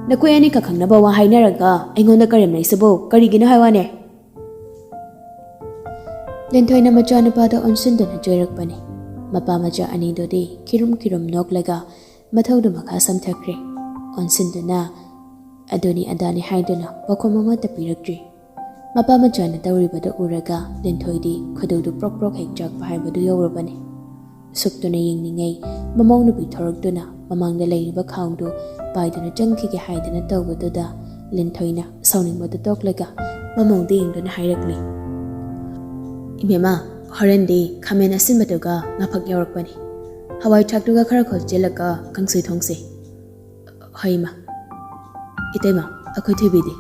ꯅꯈꯣꯏ ꯑꯅꯤꯈꯛ ꯈꯪꯅꯕ ꯋꯥ ꯍꯥꯏꯅꯔꯒ ꯑꯩꯉꯣꯟꯗ ꯀꯔꯦꯝꯅꯩꯁꯤꯕꯨ ꯀꯔꯤꯒꯤꯅꯣ ꯍꯥꯏ ꯋꯥꯅꯦ?" ꯂꯦꯟꯊꯣꯏꯅ ꯃꯆꯥꯅꯨꯄꯥꯗ ꯑꯣꯟꯁꯤꯟꯗꯨꯅ ꯆꯩꯔꯛꯄꯅꯤ꯫ ꯃꯄꯥ ꯃꯆꯥ ꯑꯅꯤꯗꯨꯗꯤ ꯈꯤꯔꯨꯝ ꯈꯤꯔꯨꯝ ꯅꯣꯛꯂꯒ ꯃꯊꯧꯗꯨ ꯃꯈꯥ ꯁꯝꯊꯈ꯭ꯔꯦ꯫ ꯑꯣꯟꯁꯤꯟꯗꯨꯅ ꯑꯗꯨꯅꯤ ꯑꯗꯥꯅꯤ ꯍꯥꯏꯗꯨꯅ ꯄꯥꯎꯈꯨꯝ ꯑꯃꯠꯇ ꯄꯤꯔꯛꯇ꯭ꯔꯤ꯫ ꯃꯄꯥ ꯃꯆꯥꯅ ꯇꯧꯔꯤꯕꯗꯨ ꯎꯔꯒ ꯂꯦꯟꯊꯣꯏꯗꯤ ꯈꯨꯗꯧꯗꯨ ꯄ꯭ꯔꯣꯛ ꯄ꯭ꯔꯣꯛ ꯍꯦꯛ ꯆꯥꯛꯄ ꯍꯥꯏꯕꯗꯨ ꯌꯧꯔꯕꯅꯤ꯫ ꯁꯨꯛꯇꯨꯅ ꯌꯦꯡꯅꯤꯡꯉꯩ ꯃꯃꯧ ꯅꯨꯄꯤ ꯊꯣꯔꯛꯇꯨꯅ ꯃꯃꯥꯡꯗ ꯂꯩꯔꯤꯕ ꯈꯥꯎꯗꯨ ꯄꯥꯏꯗꯨꯅ ꯆꯪꯈꯤꯒꯦ ꯍꯥꯏꯗꯨꯅ ꯇꯧꯕꯗꯨꯗ ꯂꯦꯟꯊꯣꯏꯅ ꯁꯥꯎꯅꯤꯡꯕꯗꯨ ꯇꯣꯛꯂꯒ ꯃꯃꯧꯗ ꯌꯦꯡꯗꯨꯅ ꯍꯥꯏꯔꯛꯂꯤ, "ꯏꯕꯦꯝꯃ, ꯍꯣꯔꯦꯟꯗꯤ ꯈꯥꯃꯦꯟ ꯑꯁꯤꯟꯕꯗꯨꯒ ꯉꯥꯐꯛ ꯌꯥꯎꯔꯛꯄꯅꯤ꯫ ꯍꯋꯥꯏ ꯊ꯭ꯔꯥꯛꯇꯨꯒ ꯈꯔ ꯈꯣꯜꯆꯦꯜꯂꯒ ꯀꯥꯡꯁꯣꯏ ꯊꯣꯡꯁꯤ꯫ ꯍꯣꯏ, ꯏꯃꯥ꯫ ꯏꯇꯩꯃ, ꯑꯩꯈꯣꯏ ꯊꯣꯏꯕꯤꯗꯤ?"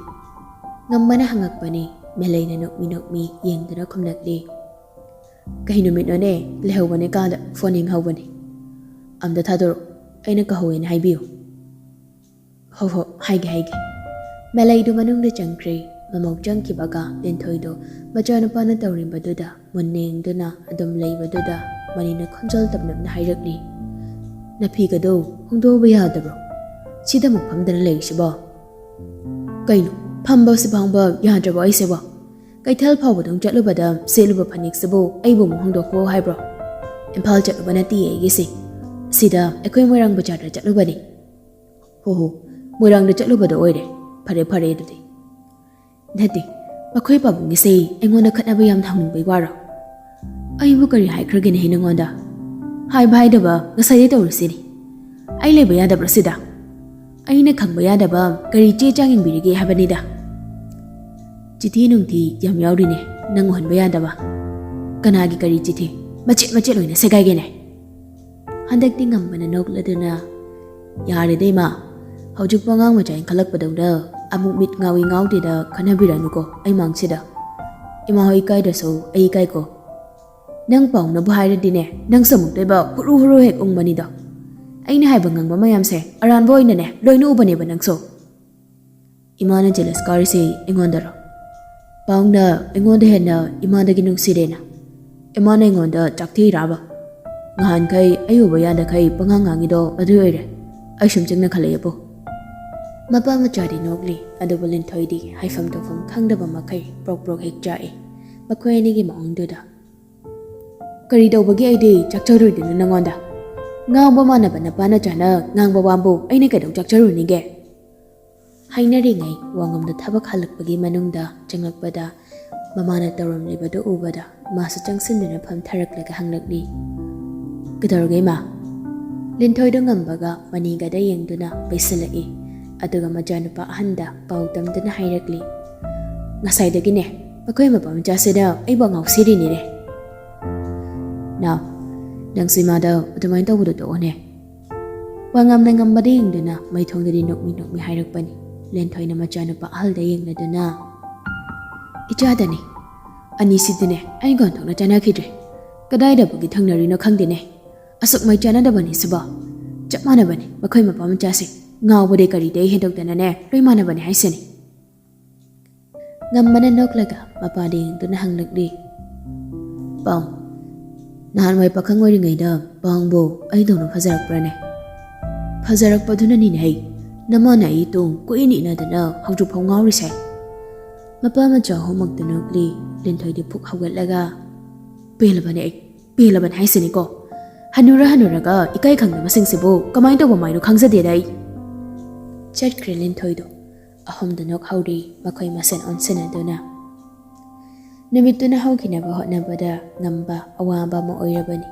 ꯉꯝꯕꯅ ꯍꯪꯉꯛꯄꯅꯤ꯫ ꯃꯦꯂꯩꯅ ꯅꯣꯛꯃꯤ ꯅꯣꯛꯃꯤ ꯌꯦꯡꯗꯨꯅ ꯈꯨꯝꯂꯛꯂꯤ, "ꯀꯩ ꯅꯨꯃꯤꯠꯅꯣꯅꯦ, ꯂꯩꯍꯧꯕꯅꯦ ꯀꯥꯗ, ꯐꯣꯟ ꯌꯦꯡꯍꯧꯕꯅꯤ꯫ ꯑꯝꯇ ꯊꯥꯗꯣꯔꯛꯑꯣ, ꯑꯩꯅ ꯀꯧꯍꯧꯋꯦꯅ ꯍꯥꯏꯕꯤꯌꯨ꯫" "ꯍꯣ ꯍꯣ, ꯍꯥꯏꯒꯦ ꯍꯥꯏꯒꯦ꯫" ꯃꯦꯂꯩꯗꯨ ꯃꯅꯨꯡꯗ ꯆꯪꯈ꯭ꯔꯦ꯫ ꯃꯃꯧ ꯆꯪꯈꯤꯕꯒ ꯂꯤꯟꯊꯣꯏꯗꯨ ꯃꯆꯥꯅꯨꯄꯥꯅ ꯇꯧꯔꯤꯕꯗꯨꯗ ꯃꯨꯟꯅ ꯌꯦꯡꯗꯨꯅ ꯑꯗꯨꯝ ꯂꯩꯕꯗꯨꯗ ꯃꯅꯤꯅ ꯈꯣꯟꯖꯦꯜ ꯇꯞꯅꯞꯅ ꯍꯥꯏꯔꯛꯂꯤ, "ꯅꯐꯤꯒꯗꯣ ꯍꯣꯡꯗꯣꯛꯑꯕ ꯌꯥꯗꯕ꯭ꯔꯣ? ꯁꯤꯗ ꯑꯃꯨꯛ ꯐꯝꯗꯅ ꯂꯩꯔꯤꯁꯤꯕꯣ?" "ꯀꯩꯅꯣ, ꯐꯝꯕꯁꯤ ꯐꯥꯎꯕ ꯌꯥꯗ꯭ꯔꯕꯣ ꯑꯩꯁꯤꯕꯣ? ꯀꯩꯊꯦꯜ ꯐꯥꯎꯕꯗꯪ ꯆꯠꯂꯨꯕꯗ ꯁꯦꯠꯂꯨꯕ ꯐꯅꯦꯛꯁꯤꯕꯨ ꯑꯩꯕꯨ ꯑꯃꯨꯛ ꯍꯣꯡꯗꯣꯛꯈꯣ ꯍꯥꯏꯕ꯭ꯔꯣ? ꯏꯝꯐꯥꯜ ꯆꯠꯂꯨꯕ ꯅꯠꯇꯤꯌꯦ ꯑꯩꯒꯤꯁꯦ꯫ ꯁꯤꯗ ꯑꯩꯈꯣꯏ ꯃꯣꯏꯔꯥꯡ ꯕꯖꯥꯔꯗ ꯆꯠꯂꯨꯕꯅꯤ꯫" "ꯍꯣ ꯍꯣ, ꯃꯣꯏꯔꯥꯡꯗ ꯆꯠꯂꯨꯕꯗꯣ ꯑꯣꯏꯔꯦ꯫ ꯐꯔꯦ ꯐꯔꯦ ꯑꯗꯨꯗꯤ꯫" "ꯅꯠꯇꯦ, ꯃꯈꯣꯏ ꯄꯥꯕꯨꯡꯒꯤꯁꯦ ꯑꯩꯉꯣꯟꯗ ꯈꯠꯅꯕ ꯌꯥꯝ ꯍꯧꯅꯤꯡꯕꯩ ꯋꯥꯔꯣ? ꯑꯩꯕꯨ ꯀꯔꯤ ꯍꯥꯏꯈ꯭ꯔꯒꯦꯅꯦ ꯅꯉꯣꯟꯗ? ꯍꯥꯏꯕ ꯍꯥꯏꯗꯕ ꯉꯁꯥꯏꯗꯩ ꯇꯧꯔꯤꯁꯤꯅꯤ꯫ ꯑꯩ ꯂꯩꯕ ꯌꯥꯗꯕ꯭ꯔꯣ ꯁꯤꯗ? ꯑꯩꯅ ꯈꯪꯕ ꯌꯥꯗꯕ ꯀꯔꯤ ꯆꯦ ꯆꯥꯡ ꯌꯦꯡꯕꯤꯔꯤꯒꯦ ꯍꯥꯏꯕꯅꯤꯗ꯫ ꯆꯤꯊꯤ ꯅꯨꯡꯊꯤ ꯌꯥꯝ ꯌꯥꯎꯔꯤꯅꯦ, ꯅꯪ ꯎꯍꯟꯕ ꯌꯥꯗꯕ꯫ ꯀꯅꯥꯒꯤ ꯀꯔꯤ ꯆꯤꯊꯤ? ꯃꯆꯦꯠ ꯃꯆꯦꯠ ꯂꯣꯏꯅ ꯁꯦꯒꯥꯏꯒꯦꯅꯦ꯫" ꯍꯟꯗꯛꯇꯤ ꯉꯝꯕꯅ ꯅꯣꯛꯂꯗꯨꯅ, "ꯌꯥꯔꯦꯗ ꯏꯃꯥ, ꯍꯧꯖꯤꯛꯄꯨ ꯑꯉꯥꯡ ꯃꯆꯥ ꯏꯟꯈꯠꯂꯛꯄꯗꯧꯅ ꯑꯃꯨꯛ ꯃꯤꯠ ꯉꯥꯎꯏ ꯉꯥꯎꯗꯦꯗ ꯈꯟꯅꯕꯤꯔꯅꯨꯀꯣ ꯑꯩ ꯃꯥꯡꯁꯤꯗ꯫ ꯏꯃꯥ ꯍꯣꯏ ꯏꯀꯥꯏꯗ꯭ꯔꯁꯨ ꯑꯩ ꯏꯀꯥꯏꯀꯣ꯫ ꯅꯪ ꯄꯥꯎꯅꯕꯨ ꯍꯥꯏꯔꯗꯤꯅꯦ, ꯅꯪꯁꯨ ꯑꯃꯨꯛꯇꯣꯏꯕ ꯍꯨꯔꯨ ꯍꯨꯔꯨ ꯍꯦꯛ ꯎꯪꯕꯅꯤꯗꯣ꯫ ꯑꯩꯅ ꯍꯥꯏꯕ ꯉꯥꯡꯕ ꯃꯌꯥꯝꯁꯦ ꯑꯔꯥꯟꯕ ꯑꯣꯏꯅꯅꯦ ꯂꯣꯏꯅ ꯎꯕꯅꯦꯕ ꯅꯪꯁꯨ꯫" "ꯏꯃꯥꯅ ꯖꯦꯂꯁ ꯀꯥꯔꯤꯁꯦ ꯑꯩꯉꯣꯟꯗꯔꯣ? ꯄꯥꯎꯅ ꯑꯩꯉꯣꯟꯗ ꯍꯦꯟꯅ ꯏꯃꯥꯗꯒꯤ ꯅꯨꯡꯁꯤꯔꯦꯅ ꯏꯃꯥꯅ ꯑꯩꯉꯣꯟꯗ ꯆꯥꯛꯊꯤꯔꯥꯕ? ꯉꯍꯥꯟꯈꯩ ꯑꯩ ꯎꯕ ꯌꯥꯗꯈꯩ ꯄꯉꯥꯡ ꯉꯥꯡꯉꯤꯗꯣ ꯑꯗꯨ ꯑꯣꯏꯔꯦ꯫ ꯑꯩ ꯁꯨꯝ ꯆꯤꯡꯅ ꯈꯜꯂꯛꯑꯦꯕꯣ꯫" ꯃꯄꯥ ꯃꯆꯥꯗꯤ ꯅꯣꯛꯂꯤ, ꯑꯗꯨꯕꯨ ꯂꯤꯟꯊꯣꯏꯗꯤ ꯍꯥꯏꯐꯝ ꯇꯧꯐꯝ ꯈꯪꯗꯕ ꯃꯈꯩ ꯄ꯭ꯔꯣꯛ ꯄ꯭ꯔꯣꯛ ꯍꯦꯛ ꯆꯥꯛꯏ꯫ ꯃꯈꯣꯏ ꯑꯅꯤꯒꯤ ꯃꯑꯣꯡꯗꯨꯗ, "ꯀꯔꯤ ꯇꯧꯕꯒꯤ ꯑꯩꯗꯤ ꯆꯥꯛꯆꯔꯣꯏꯗꯣꯏꯅꯣ ꯅꯉꯣꯟꯗ? ꯉꯥꯎꯕ ꯃꯥꯟꯅꯕ ꯅꯄꯥ ꯅꯆꯥꯅ ꯉꯥꯡꯕ ꯋꯥꯕꯨ ꯑꯩꯅ ꯀꯩꯗꯧ ꯆꯥꯛꯆꯔꯨꯅꯤꯒꯦ?" ꯍꯥꯏꯅꯔꯤꯉꯩ ꯋꯥꯉꯝꯗ ꯊꯕꯛ ꯍꯜꯂꯛꯄꯒꯤ ꯃꯅꯨꯡꯗ ꯆꯪꯂꯛꯄꯗ ꯃꯃꯥꯅ ꯇꯧꯔꯝꯂꯤꯕꯗꯨ ꯎꯕꯗ ꯃꯥꯁꯨ ꯆꯪꯁꯤꯟꯗꯨꯅ ꯐꯝꯊꯔꯛꯂꯒ ꯍꯪꯂꯛꯂꯤ, "ꯀꯩꯗꯧꯔꯒꯦ ꯏꯃꯥ?" ꯂꯤꯟꯊꯣꯏꯗꯨ ꯉꯝꯕꯒ ꯃꯅꯤꯒꯗ ꯌꯦꯡꯗꯨꯅ ꯄꯩꯁꯤꯜꯂꯛꯏ꯫ ꯑꯗꯨꯒ ꯃꯆꯥꯅꯨꯄꯥ ꯑꯍꯟꯗ ꯄꯥꯎ ꯇꯝꯗꯨꯅ ꯍꯥꯏꯔꯛꯂꯤ, "ꯉꯁꯥꯏꯗꯒꯤꯅꯦ ꯃꯈꯣꯏ ꯃꯄꯥ ꯃꯆꯥꯁꯤꯗ ꯑꯩꯕꯨ ꯉꯥꯎꯁꯤꯔꯤꯅꯤꯅꯦ꯫ ꯅꯥꯎ, ꯅꯪꯁꯤ ꯃꯥꯗ ꯑꯗꯨꯃꯥꯏꯅ ꯇꯧꯕꯗꯣ ꯇꯣꯛꯑꯣꯅꯦ꯫" ꯋꯥ ꯉꯝꯅ ꯉꯝꯕꯗ ꯌꯦꯡꯗꯨꯅ ꯃꯩꯊꯣꯡꯗꯗꯤ ꯅꯣꯛꯃꯤ ꯅꯣꯛꯃꯤ ꯍꯥꯏꯔꯛꯄꯅꯤ꯫ ꯂꯦꯟꯊꯣꯏꯅ ꯃꯆꯥꯅꯨꯄꯥ ꯑꯍꯜꯗ ꯌꯦꯡꯂꯗꯨꯅ, "ꯏꯆꯥꯗꯅꯤ꯫ ꯑꯅꯤꯁꯤꯗꯤꯅꯦ ꯑꯩꯒ ꯑꯣꯟꯊꯣꯛꯅ ꯆꯥꯟꯅꯈꯤꯗ꯭ꯔꯦ꯫ ꯀꯗꯥꯏꯗꯕꯨꯒꯤ ꯊꯪꯅꯔꯤꯅꯣ ꯈꯪꯗꯦꯅꯦ꯫ ꯑꯁꯨꯛ ꯃꯩ ꯆꯥꯟꯅꯗꯕꯅꯤ ꯁꯤꯕꯣ꯫ ꯆꯞ ꯃꯥꯟꯅꯕꯅꯤ ꯃꯈꯣꯏ ꯃꯄꯥ ꯃꯆꯥꯁꯦ꯫ ꯉꯥꯎꯕꯗꯤ ꯀꯔꯤꯗꯒꯤ ꯍꯦꯟꯗꯣꯛꯇꯅꯅꯦ ꯂꯣꯏ ꯃꯥꯟꯅꯕꯅꯤ ꯍꯥꯏꯁꯤꯅꯤ꯫" ꯉꯝꯕꯅ ꯅꯣꯛꯂꯒ ꯃꯄꯥꯗ ꯌꯦꯡꯗꯨꯅ ꯍꯪꯂꯛꯂꯤ, "ꯄꯥꯎ, ꯅꯍꯥꯟꯋꯥꯏ ꯄꯥꯈꯪ ꯑꯣꯏꯔꯤꯉꯩꯗ ꯄꯥꯎꯕꯨ ꯑꯩꯗꯧꯅ ꯐꯖꯔꯛꯄ꯭ꯔꯅꯦ? ꯐꯖꯔꯛꯄꯗꯨꯅꯅꯤꯅꯦ ꯍꯩ, ꯅꯃꯥꯅ ꯑꯩ ꯇꯨꯡ ꯀꯨꯏꯅ ꯏꯟꯅꯗꯅ ꯍꯧꯖꯤꯛꯐꯥꯎ ꯉꯥꯎꯔꯤꯁꯦ꯫" ꯃꯄꯥ ꯃꯆꯥ ꯑꯍꯨꯝꯃꯛꯇ ꯅꯣꯛꯂꯤ꯫ ꯂꯤꯟꯊꯣꯏꯗꯤ ꯐꯨꯛ ꯍꯧꯒꯠꯂꯒ, "ꯄꯦꯜꯂꯕꯅꯦ ꯑꯩ, ꯄꯦꯜꯂꯕꯅꯦ ꯍꯥꯏꯁꯤꯅꯤꯀꯣ꯫ ꯍꯟꯅꯨꯔ ꯍꯟꯅꯨꯔꯒ ꯏꯀꯥꯏ ꯈꯪꯗꯕꯁꯤꯡꯁꯤꯕꯨ ꯀꯃꯥꯏꯅ ꯇꯧꯕ ꯃꯥꯏꯅꯣ ꯈꯪꯖꯗꯦꯗ ꯑꯩ꯫" ꯆꯠꯈ꯭ꯔꯦ ꯂꯤꯟꯊꯣꯏꯗꯣ꯫ ꯑꯍꯨꯝꯗ ꯅꯣꯛꯍꯧꯔꯤ ꯃꯈꯣꯏ ꯃꯁꯦꯟ ꯑꯣꯟꯁꯤꯟꯅꯗꯨꯅ꯫ ꯅꯨꯃꯤꯠꯇꯨꯅ ꯍꯧꯈꯤꯅꯕ ꯍꯣꯠꯅꯕꯗ ꯉꯝꯕ ꯑꯋꯥꯕ ꯑꯃ ꯑꯣꯏꯔꯕꯅꯤ꯫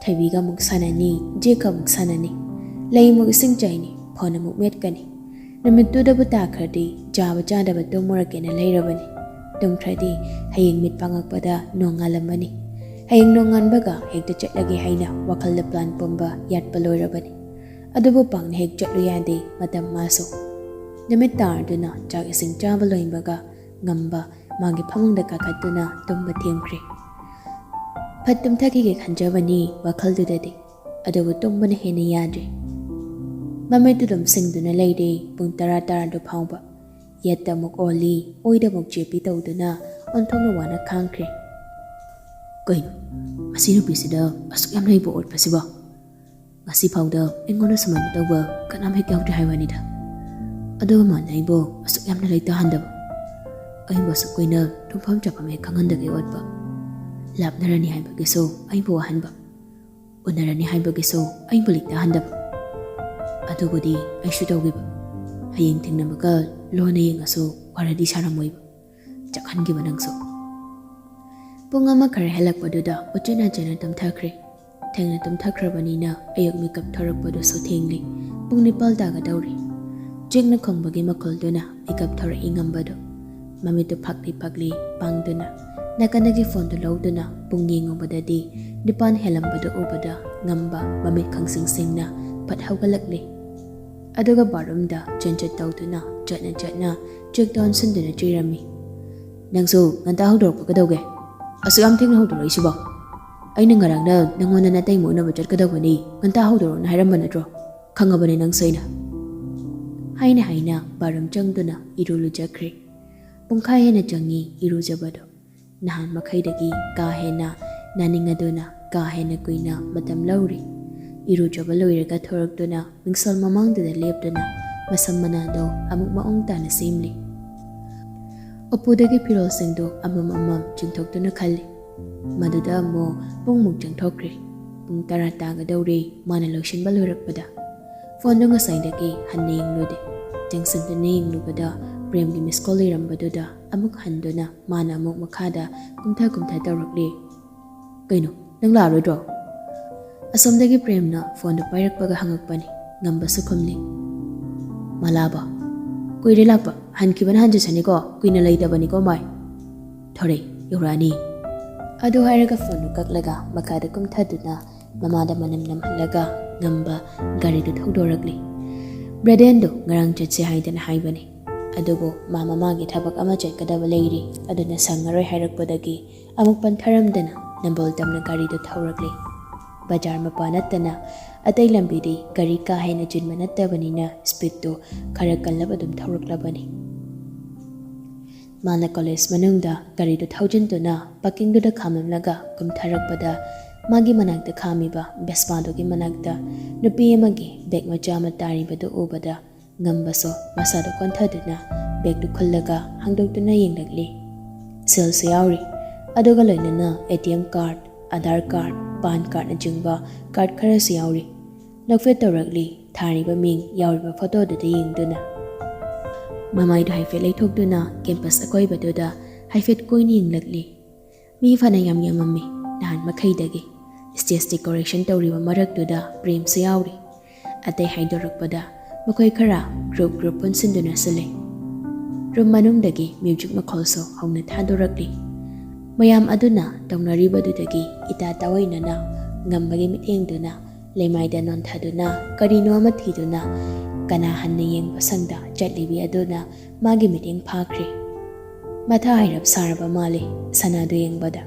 ꯊꯣꯏꯕꯤꯒ ꯑꯃꯨꯛ ꯁꯥꯟꯅꯅꯤ, ꯖꯦꯛꯀ ꯑꯃꯨꯛ ꯁꯥꯟꯅꯅꯤ, ꯂꯩ ꯑꯃꯨꯛ ꯏꯁꯤꯡ ꯆꯥꯏꯅꯤ, ꯐꯣꯟ ꯑꯃꯨꯛ ꯃꯦꯠꯀꯅꯤ꯫ ꯅꯨꯃꯤꯠꯇꯨꯗꯕꯨ ꯇꯥꯈ꯭ꯔꯗꯤ ꯆꯥꯕ ꯆꯥꯗꯕ ꯇꯨꯝꯃꯨꯔꯒꯦꯅ ꯂꯩꯔꯕꯅꯤ꯫ ꯇꯨꯝꯈ꯭ꯔꯗꯤ ꯍꯌꯦꯡ ꯃꯤꯠ ꯄꯥꯡꯉꯛꯄꯗ ꯅꯣꯡꯉꯥꯜꯂꯝꯃꯅꯤ꯫ ꯍꯌꯦꯡ ꯅꯣꯡꯉꯥꯟꯕꯒ ꯍꯦꯛꯇ ꯆꯠꯂꯒꯦ ꯍꯥꯏꯅ ꯋꯥꯈꯜꯗ ꯄ꯭ꯂꯥꯟ ꯄꯨꯝꯕ ꯌꯥꯠꯄ ꯂꯣꯏꯔꯕꯅꯤ꯫ ꯑꯗꯨꯕꯨ ꯄꯥꯡꯅ ꯍꯦꯛ ꯆꯠꯂꯨ ꯌꯥꯗꯦ ꯃꯇꯝ ꯃꯥꯁꯨ꯫ ꯅꯨꯃꯤꯠ ꯇꯥꯔꯗꯨꯅ ꯆꯥꯛ ꯏꯁꯤꯡ ꯆꯥꯕ ꯂꯣꯏꯕꯒ ꯉꯝꯕ ꯃꯥꯒꯤ ꯐꯃꯨꯡꯗ ꯀꯥꯈꯠꯇꯨꯅ ꯇꯨꯝꯕ ꯊꯦꯝꯈ꯭ꯔꯦ꯫ ꯐꯠ ꯇꯨꯝꯊꯈꯤꯒꯦ ꯈꯟꯖꯕꯅꯤ ꯋꯥꯈꯜꯗꯨꯗꯗꯤ, ꯑꯗꯨꯕꯨ ꯇꯨꯝꯕꯅ ꯍꯦꯟꯅ ꯌꯥꯗ꯭ꯔꯦ꯫ ꯃꯃꯤꯠꯇꯨ ꯑꯗꯨꯝ ꯁꯤꯡꯗꯨꯅ ꯂꯩꯔꯦ ꯄꯨꯡ ꯇꯔꯥ ꯇꯥꯔꯗꯨ ꯐꯥꯎꯕ꯫ ꯌꯦꯠꯇ ꯑꯃꯨꯛ ꯑꯣꯜꯂꯤ, ꯑꯣꯏꯗ ꯑꯃꯨꯛ ꯆꯦꯞꯄꯤ ꯇꯧꯗꯨꯅ ꯑꯣꯟꯊꯣꯛꯅ ꯋꯥꯅ ꯈꯥꯡꯈ꯭ꯔꯦ꯫ "ꯀꯩꯅꯣ, ꯃꯁꯤ ꯅꯨꯄꯤꯁꯤꯗ ꯑꯁꯨꯛ ꯌꯥꯝ ꯂꯩꯕ ꯑꯣꯠꯄꯁꯤꯕꯣ? ꯉꯁꯤ ꯐꯥꯎꯗ ꯑꯩꯉꯣꯟꯗ ꯁꯨꯃꯥꯏꯅ ꯇꯧꯕ ꯀꯅꯥꯝ ꯍꯦꯛ ꯌꯥꯎꯗ꯭ꯔꯤ ꯍꯥꯏ ꯋꯥꯅꯤꯗ꯫ ꯑꯗꯨꯒ ꯃꯥꯅ ꯑꯩꯕꯨ ꯑꯁꯨꯛ ꯌꯥꯝꯅ ꯂꯩꯇꯥꯍꯟꯗꯕ, ꯑꯩꯕꯨ ꯑꯁꯨꯛ ꯀꯨꯏꯅ ꯇꯨꯝꯐꯝ ꯆꯥꯐꯝ ꯍꯦꯛ ꯈꯪꯍꯟꯗꯒꯦ ꯑꯣꯠꯄ, ꯂꯥꯞꯅꯔꯅꯤ ꯍꯥꯏꯕꯒꯤꯁꯨ ꯑꯩꯕꯨ ꯋꯥꯍꯟꯕ, ꯎꯅꯔꯅꯤ ꯍꯥꯏꯕꯒꯤꯁꯨ ꯑꯩꯕꯨ ꯂꯩꯇꯥꯍꯟꯗꯕ꯫ ꯑꯗꯨꯕꯨꯗꯤ ꯑꯩꯁꯨ ꯇꯧꯈꯤꯕ꯫ ꯍꯌꯦꯡ ꯊꯦꯡꯅꯕꯒ ꯂꯣꯟꯅ ꯌꯦꯡꯉꯁꯨ ꯋꯥꯔꯤꯗꯤ ꯁꯥꯔꯝꯃꯣꯏꯕ꯫ ꯆꯥꯛꯍꯟꯈꯤꯕ ꯅꯪꯁꯨ꯫" ꯄꯨꯡ ꯑꯃ ꯈꯔ ꯍꯦꯜꯂꯛꯄꯗꯨꯗ ꯎꯆꯤꯟ ꯅꯥꯆꯤꯟꯅ ꯇꯨꯝꯊꯈ꯭ꯔꯦ꯫ ꯊꯦꯡꯅ ꯇꯨꯝꯊꯈ꯭ꯔꯕꯅꯤꯅ ꯑꯌꯨꯛ ꯃꯤꯀꯞ ꯊꯣꯔꯛꯄꯗꯨꯁꯨ ꯊꯦꯡꯂꯤ꯫ ꯄꯨꯡ ꯅꯤꯄꯥꯜ ꯇꯥꯒꯗꯧꯔꯦ꯫ ꯆꯦꯛꯅ ꯈꯣꯡꯕꯒꯤ ꯃꯈꯣꯜꯗꯨꯅ ꯃꯤꯀꯞ ꯊꯣꯔꯛꯏ ꯉꯝꯕꯗꯣ꯫ ꯃꯃꯤꯠꯇꯨ ꯐꯥꯛꯂꯤ ꯐꯥꯛꯂꯤ ꯄꯥꯡꯗꯨꯅ ꯅꯥꯀꯟꯗꯒꯤ ꯐꯣꯟꯗꯨ ꯂꯧꯗꯨꯅ ꯄꯨꯡ ꯌꯦꯡꯉꯨꯕꯗꯗꯤ ꯅꯤꯄꯥꯟ ꯍꯦꯜꯂꯝꯕꯗꯨ ꯎꯕꯗ ꯉꯝꯕ ꯃꯃꯤꯠ ꯈꯪꯁꯤꯡ ꯁꯤꯡꯅ ꯐꯠ ꯍꯧꯒꯠꯂꯛꯂꯤ꯫ ꯑꯗꯨꯒ ꯕꯥꯠꯔꯨꯝꯗ ꯆꯦꯟꯆꯠ ꯇꯧꯗꯨꯅ ꯆꯠꯅ ꯆꯠꯅ ꯆꯦꯛꯇ ꯑꯣꯟꯁꯤꯟꯗꯨꯅ ꯆꯨꯏꯔꯝꯃꯤ꯫ "ꯅꯪꯁꯨ ꯉꯟꯇꯥ ꯍꯧꯗꯣꯔꯛꯄ ꯀꯩꯗꯧꯒꯦ? ꯑꯁꯨꯛ ꯌꯥꯝ ꯊꯦꯡꯅ ꯍꯧꯗꯣꯔꯛꯏꯁꯤꯕꯣ? ꯑꯩꯅ ꯉꯔꯥꯡꯅ ꯅꯪꯉꯣꯟꯗ ꯅꯇꯩꯃ ꯎꯅꯕ ꯆꯠꯀꯗꯧꯕꯅꯤ, ꯉꯟꯇꯥ ꯍꯧꯗꯣꯔꯛꯑꯣꯅ ꯍꯥꯏꯔꯝꯕ ꯅꯠꯇ꯭ꯔꯣ? ꯈꯪꯉꯕꯅꯤ ꯅꯪꯁꯨ ꯑꯩꯅ꯫" ꯍꯥꯏꯅ ꯍꯥꯏꯅ ꯕꯥꯠꯔꯨꯝ ꯆꯪꯗꯨꯅ ꯏꯔꯨ ꯂꯨꯖꯈ꯭ꯔꯦ꯫ ꯄꯨꯡꯈꯥꯏ ꯍꯦꯟꯅ ꯆꯪꯉꯤ ꯏꯔꯨꯖꯕꯗꯣ꯫ ꯅꯍꯥꯟ ꯃꯈꯩꯗꯒꯤ ꯀꯥ ꯍꯦꯟꯅ ꯅꯥꯅꯤꯡꯉꯗꯨꯅ ꯀꯥ ꯍꯦꯟꯅ ꯀꯨꯏꯅ ꯃꯇꯝ ꯂꯧꯔꯤ꯫ ꯏꯔꯨꯖꯕ ꯂꯣꯏꯔꯒ ꯊꯣꯔꯛꯇꯨꯅ ꯃꯤꯡꯁꯦꯜ ꯃꯃꯥꯡꯗꯨꯗ ꯂꯦꯞꯇꯨꯅ ꯃꯁꯝ ꯃꯅꯥꯗꯣ ꯑꯃꯨꯛ ꯃꯑꯣꯡ ꯇꯥꯅ ꯁꯦꯝꯂꯤ꯫ ꯎꯄꯨꯗꯒꯤ ꯐꯤꯔꯣꯜꯁꯤꯡꯗꯣ ꯑꯃꯃꯝ ꯑꯃꯃꯝ ꯆꯤꯡꯊꯣꯛꯇꯨꯅ ꯈꯜꯂꯤ꯫ ꯃꯗꯨꯗ ꯑꯃꯨꯛ ꯄꯨꯡꯃꯨꯛ ꯆꯪꯊꯣꯛꯈ꯭ꯔꯦ꯫ ꯄꯨꯡ ꯇꯔꯥ ꯇꯥꯒꯗꯧꯔꯦ ꯃꯥꯅ ꯂꯣꯏꯁꯤꯟꯕ ꯂꯣꯏꯔꯛꯄꯗ꯫ ꯐꯣꯟꯗꯣ ꯉꯁꯥꯏꯗꯒꯤ ꯍꯟꯅ ꯌꯦꯡꯂꯨꯗꯦ꯫ ꯆꯪꯁꯤꯟꯗꯨꯅ ꯌꯦꯡꯂꯨꯕꯗ ꯄ꯭ꯔꯦꯝꯒꯤ ꯃꯤꯁ ꯀꯣꯜ ꯂꯩꯔꯝꯕꯗꯨꯗ ꯑꯃꯨꯛ ꯍꯟꯗꯨꯅ ꯃꯥꯅ ꯑꯃꯨꯛ ꯃꯈꯥꯗ ꯀꯨꯝꯊ ꯀꯨꯝꯊ ꯇꯧꯔꯛꯂꯤ꯫ "ꯀꯩꯅꯣ, ꯅꯪ ꯂꯥꯛꯑꯔꯣꯏꯗ꯭ꯔꯣ?" ꯑꯁꯣꯝꯗꯒꯤ ꯄ꯭ꯔꯦꯝꯅ ꯐꯣꯟꯗꯨ ꯄꯥꯏꯔꯛꯄꯒ ꯍꯪꯉꯛꯄꯅꯤ꯫ ꯉꯝꯕꯁꯨ ꯈꯨꯝꯂꯤ꯫ "ꯃꯂꯥꯕ, ꯀꯨꯏꯔꯦ ꯂꯥꯛꯄ꯫ ꯍꯟꯈꯤꯕꯅ ꯍꯟꯖꯁꯅꯤꯀꯣ, ꯀꯨꯏꯅ ꯂꯩꯇꯕꯅꯤꯀꯣ ꯃꯥꯏ꯫ ꯊꯣꯔꯦ, ꯌꯧꯔꯛꯑꯅꯤ꯫" ꯑꯗꯨ ꯍꯥꯏꯔꯒ ꯐꯣꯟꯗꯨ ꯀꯛꯂꯒ ꯃꯈꯥꯗ ꯀꯨꯝꯊꯗꯨꯅ ꯃꯃꯥꯗ ꯃꯅꯝ ꯅꯝꯍꯜꯂꯒ ꯉꯝꯕ ꯒꯥꯔꯤꯗꯨ ꯊꯧꯗꯣꯔꯛꯂꯤ꯫ ꯕ꯭ꯔꯦꯗꯦꯟꯗꯨ ꯉꯔꯥꯡ ꯆꯠꯁꯦ ꯍꯥꯏꯗꯅ ꯍꯥꯏꯕꯅꯤ, ꯑꯗꯨꯕꯨ ꯃꯥ ꯃꯃꯥꯒꯤ ꯊꯕꯛ ꯑꯃ ꯆꯠꯀꯗꯕ ꯂꯩꯔꯤ, ꯑꯗꯨꯅ ꯁꯪꯉꯔꯣꯏ ꯍꯥꯏꯔꯛꯄꯗꯒꯤ ꯑꯃꯨꯛ ꯄꯟꯊꯔꯝꯗꯅ ꯅꯝꯕꯣꯜ ꯇꯝꯅ ꯒꯥꯔꯤꯗꯨ ꯊꯧꯔꯛꯂꯤ꯫ ꯕꯖꯥꯔ ꯃꯄꯥ ꯅꯠꯇꯅ ꯑꯇꯩ ꯂꯝꯕꯤꯗꯤ ꯒꯥꯔꯤ ꯀꯥ ꯍꯦꯟꯅ ꯆꯤꯟꯕ ꯅꯠꯇꯕꯅꯤꯅ ꯁ꯭ꯄꯤꯗꯇꯨ ꯈꯔ ꯀꯜꯂꯞ ꯑꯗꯨꯝ ꯊꯧꯔꯛꯂꯕꯅꯤ꯫ ꯃꯥꯅ ꯀꯣꯂꯦꯖ ꯃꯅꯨꯡꯗ ꯒꯥꯔꯤꯗꯨ ꯊꯧꯖꯤꯟꯗꯨꯅ ꯄꯥꯔꯀꯤꯡꯗꯨꯗ ꯈꯥꯝꯂꯝꯂꯒ ꯀꯨꯝꯊꯔꯛꯄꯗ ꯃꯥꯒꯤ ꯃꯅꯥꯛꯇ ꯈꯥꯝꯃꯤꯕ ꯕꯦꯁꯄꯥꯗꯨꯒꯤ ꯃꯅꯥꯛꯇ ꯅꯨꯄꯤ ꯑꯃꯒꯤ ꯕꯦꯒ ꯃꯆꯥ ꯑꯃ ꯇꯥꯔꯤꯕꯗꯨ ꯎꯕꯗ ꯉꯝꯕꯁꯨ ꯃꯁꯥꯗꯨ ꯀꯣꯟꯊꯗꯨꯅ ꯕꯦꯒꯇꯨ ꯈꯨꯜꯂꯒ ꯍꯥꯡꯗꯣꯛꯇꯨꯅ ꯌꯦꯡꯂꯛꯂꯤ꯫ ꯁꯦꯜꯁꯨ ꯌꯥꯎꯔꯤ, ꯑꯗꯨꯒ ꯂꯣꯏꯅꯅ A T M card, Aadhaar card, PAN ꯀꯥꯔꯗꯅꯆꯤꯡꯕ ꯀꯥꯔꯗ ꯈꯔꯁꯨ ꯌꯥꯎꯔꯤ꯫ ꯅꯣꯛꯐꯦꯠ ꯇꯧꯔꯛꯂꯤ꯫ ꯊꯥꯔꯤꯕ ꯃꯤꯡ ꯌꯥꯎꯔꯤꯕ ꯐꯣꯇꯣꯗꯨꯗ ꯌꯦꯡꯗꯨꯅ ꯃꯃꯥꯏꯗꯨ ꯍꯥꯏꯐꯦꯠ ꯂꯩꯊꯣꯛꯇꯨꯅ ꯀꯦꯝꯄꯁ ꯑꯀꯣꯏꯕꯗꯨꯗ ꯍꯥꯏꯐꯦꯠ ꯀꯣꯏꯅ ꯌꯦꯡꯂꯛꯂꯤ꯫ ꯃꯤ ꯐꯅ ꯌꯥꯝ ꯌꯥꯝꯃꯝꯃꯤ ꯅꯍꯥꯟ ꯃꯈꯩꯗꯒꯤ꯫ ꯁ꯭ꯇꯦꯖ ꯗꯦꯀꯣꯔꯦꯁꯟ ꯇꯧꯔꯤꯕ ꯃꯔꯛꯇꯨꯗ ꯄ꯭ꯔꯦꯝꯁꯨ ꯌꯥꯎꯔꯤ꯫ ꯑꯇꯩ ꯍꯥꯏꯗꯣꯔꯛꯄꯗ ꯃꯈꯣꯏ ꯈꯔ ꯒ꯭ꯔꯨꯞ ꯒ꯭ꯔꯨꯞ ꯄꯨꯟꯁꯤꯟꯗꯨꯅꯁꯨ ꯂꯩ꯫ ꯔꯨꯝ ꯃꯅꯨꯡꯗꯒꯤ ꯃ꯭ꯌꯨꯖꯤꯛ ꯃꯈꯣꯜꯁꯨ ꯍꯧꯅ ꯊꯥꯗꯣꯔꯛꯂꯤ꯫ ꯃꯌꯥꯝ ꯑꯗꯨꯅ ꯇꯧꯅꯔꯤꯕꯗꯨꯗꯒꯤ ꯏꯇꯥ ꯇꯥꯑꯣꯏꯅꯅ ꯉꯝꯕꯒꯤ ꯃꯤꯠꯌꯦꯡꯗꯨꯅ ꯂꯩꯃꯥꯏꯗ ꯅꯣꯟꯊꯗꯨꯅ ꯀꯔꯤꯅꯣ ꯑꯃ ꯊꯤꯗꯨꯅ ꯀꯅꯥ ꯍꯟꯅ ꯌꯦꯡꯕ ꯁꯪꯗ ꯆꯠꯂꯤꯕꯤ ꯑꯗꯨꯅ ꯃꯥꯒꯤ ꯃꯤꯠꯌꯦꯡ ꯐꯥꯈ꯭ꯔꯦ꯫ ꯃꯊꯥ ꯍꯥꯏꯔꯞ ꯁꯥꯔꯕ ꯃꯥꯜꯂꯤ ꯁꯅꯥꯗꯨ ꯌꯦꯡꯕꯗ꯫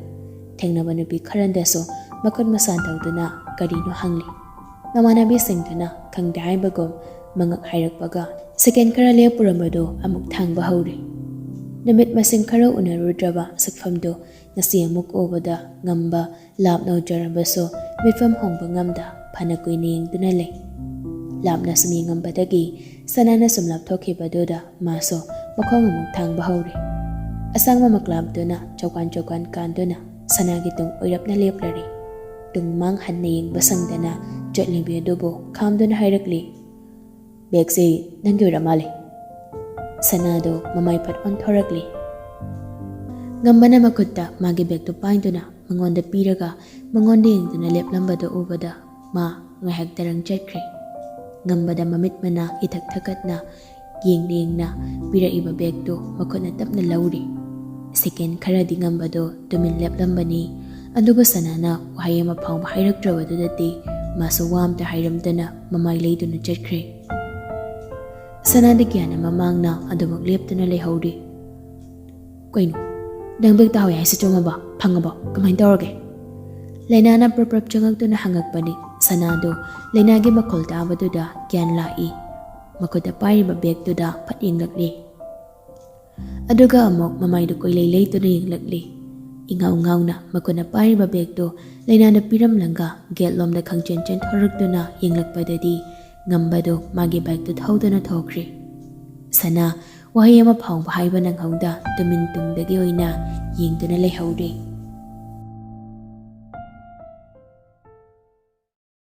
ꯊꯦꯡꯅꯕ ꯅꯨꯄꯤ ꯈꯔꯗꯁꯨ ꯃꯈꯨꯠ ꯃꯁꯥ ꯇꯧꯗꯨꯅ ꯀꯔꯤꯅꯣ ꯍꯪꯂꯤ꯫ ꯃꯃꯥꯟꯅꯕꯤꯁꯤꯡꯗꯨꯅ ꯈꯪꯗꯦ ꯍꯥꯏꯕꯒꯨꯝ ꯃꯉꯛ ꯍꯥꯏꯔꯛꯄꯒ ꯁꯦꯀꯦꯟ ꯈꯔ ꯂꯦꯞꯄꯨꯔꯝꯕꯗꯨ ꯑꯃꯨꯛ ꯊꯥꯡꯕ ꯍꯧꯔꯦ꯫ ꯅꯨꯃꯤꯠ ꯃꯁꯤꯡ ꯈꯔ ꯎꯅꯔꯨꯗ꯭ꯔꯕ ꯁꯛꯐꯝꯗꯨ ꯉꯁꯤ ꯑꯃꯨꯛ ꯎꯕꯗ ꯉꯝꯕ ꯂꯥꯞꯅ ꯎꯖꯔꯕꯁꯨ ꯃꯤꯠꯐꯝ ꯍꯣꯡꯕ ꯉꯝꯗ ꯐꯅ ꯀꯨꯏꯅ ꯌꯦꯡꯗꯨꯅ ꯂꯩ꯫ ꯂꯥꯞꯅ ꯁꯨꯝ ꯌꯦꯡꯉꯝꯕꯗꯒꯤ ꯁꯅꯥꯅ ꯁꯨꯝ ꯂꯥꯞꯊꯣꯛꯈꯤꯕꯗꯨꯗ ꯃꯥꯁꯨ ꯃꯈꯣꯡ ꯑꯃꯨꯛ ꯊꯥꯡꯕ ꯍꯧꯔꯦ꯫ ꯑꯁꯥꯡꯕ ꯃꯀ꯭ꯂꯥꯞꯇꯨꯅ ꯆꯧꯀꯥꯟ ꯆꯧꯀꯥꯟ ꯀꯥꯟꯗꯨꯅ ꯁꯅꯥꯒꯤ ꯇꯨꯡ ꯑꯣꯏꯔꯞꯅ ꯂꯦꯞꯂꯔꯦ꯫ ꯇꯨꯡ ꯃꯥꯡ ꯍꯟꯅ ꯌꯦꯡꯕ ꯁꯪꯗꯅ ꯆꯠꯂꯤꯕꯤ ꯑꯗꯨꯕꯨ ꯈꯥꯝꯗꯨꯅ ꯍꯥꯏꯔꯛꯂꯤ, "ꯕꯦꯒꯁꯤ ꯅꯪꯒꯤ ꯑꯣꯏꯔ ꯃꯥꯜꯂꯦ꯫" ꯁꯅꯥꯗꯣ ꯃꯃꯥꯏ ꯐꯠ ꯑꯣꯟꯊꯣꯔꯛꯂꯤ꯫ ꯉꯝꯕꯅ ꯃꯈꯨꯠꯇ ꯃꯥꯒꯤ ꯕꯦꯒꯇꯨ ꯄꯥꯏꯗꯨꯅ ꯃꯉꯣꯟꯗ ꯄꯤꯔꯒ ꯃꯉꯣꯟꯗ ꯌꯦꯡꯗꯨꯅ ꯂꯦꯞꯂꯝꯕꯗꯨ ꯎꯕꯗ ꯃꯥ ꯉꯥꯏꯍꯥꯛ ꯇꯔꯪ ꯆꯠꯈ꯭ꯔꯦ꯫ ꯉꯝꯕꯗ ꯃꯃꯤꯠ ꯃꯅꯥ ꯏꯊꯛ ꯊꯛꯀꯠꯅ ꯌꯦꯡꯅ ꯌꯦꯡꯅ ꯄꯤꯔꯛꯏꯕ ꯕꯦꯒꯇꯨ ꯃꯈꯨꯠꯅ ꯇꯞꯅ ꯂꯧꯔꯦ꯫ ꯁꯦꯀꯦꯟ ꯈꯔꯗꯤ ꯉꯝꯕꯗꯣ ꯇꯨꯃꯤꯟ ꯂꯦꯞꯂꯝꯕꯅꯤ, ꯑꯗꯨꯕꯨ ꯁꯅꯥꯅ ꯋꯥꯍꯩ ꯑꯃ ꯐꯥꯎꯕ ꯍꯥꯏꯔꯛꯇ꯭ꯔꯕꯗꯨꯗꯗꯤ ꯃꯥꯁꯨ ꯋꯥ ꯑꯝꯇ ꯍꯥꯏꯔꯝꯗꯅ ꯃꯃꯥꯏ ꯂꯩꯗꯨꯅ ꯆꯠꯈ꯭ꯔꯦ꯫ ꯁꯅꯥꯗꯤ ꯒ꯭ꯌꯥꯟ ꯑꯃ ꯃꯥꯡꯅ ꯑꯗꯨꯃꯛ ꯂꯦꯞꯇꯨꯅ ꯂꯩꯍꯧꯔꯤ꯫ "ꯀꯩꯅꯣ, ꯅꯪ ꯕꯦꯒ ꯇꯥꯍꯧꯏ ꯍꯥꯏꯁꯤ ꯆꯨꯝꯃꯕ? ꯐꯪꯉꯕꯣ? ꯀꯃꯥꯏꯅ ꯇꯧꯔꯒꯦ?" ꯂꯩꯅꯥꯅ ꯄ꯭ꯔꯞ ꯄ꯭ꯔꯞ ꯆꯪꯉꯛꯇꯨꯅ ꯍꯪꯉꯛꯄꯅꯤ꯫ ꯁꯅꯥꯗꯣ ꯂꯩꯅꯥꯒꯤ ꯃꯈꯣꯜ ꯇꯥꯕꯗꯨꯗ ꯒ꯭ꯌꯥꯟ ꯂꯥꯛꯏ꯫ ꯃꯈꯨꯠꯇ ꯄꯥꯏꯔꯤꯕ ꯕꯦꯒꯇꯨꯗ ꯐꯠ ꯌꯦꯡꯂꯛꯂꯤ꯫ ꯑꯗꯨꯒ ꯑꯃꯨꯛ ꯃꯃꯥꯏꯗꯨ ꯀꯣꯏꯂꯩ ꯂꯩꯇꯨꯅ ꯌꯦꯡꯂꯛꯂꯤ꯫ ꯏꯉꯥꯎ ꯉꯥꯎꯅ ꯃꯈꯨꯠꯅ ꯄꯥꯏꯔꯤꯕ ꯕꯦꯒꯇꯨ ꯂꯩꯅꯥꯅ ꯄꯤꯔꯝꯂꯒ ꯒꯦꯠ ꯂꯣꯝꯗ ꯈꯪꯆꯦꯟ ꯆꯦꯟꯊꯣꯔꯛꯇꯨꯅ ꯌꯦꯡꯂꯛꯄꯗꯗꯤ ꯉꯝꯕꯗꯨ ꯃꯥꯒꯤ ꯕꯥꯏꯛꯇꯨ ꯊꯧꯗꯨꯅ ꯊꯣꯛꯈ꯭ꯔꯦ꯫ ꯁꯅꯥ ꯋꯥꯍꯩ ꯑꯃ ꯐꯥꯎꯕ ꯍꯥꯏꯕ ꯅꯪꯍꯧꯗ ꯇꯨꯃꯤꯟ ꯇꯨꯡꯗꯒꯤ ꯑꯣꯏꯅ ꯌꯦꯡꯗꯨꯅ ꯂꯩꯍꯧꯔꯦ꯫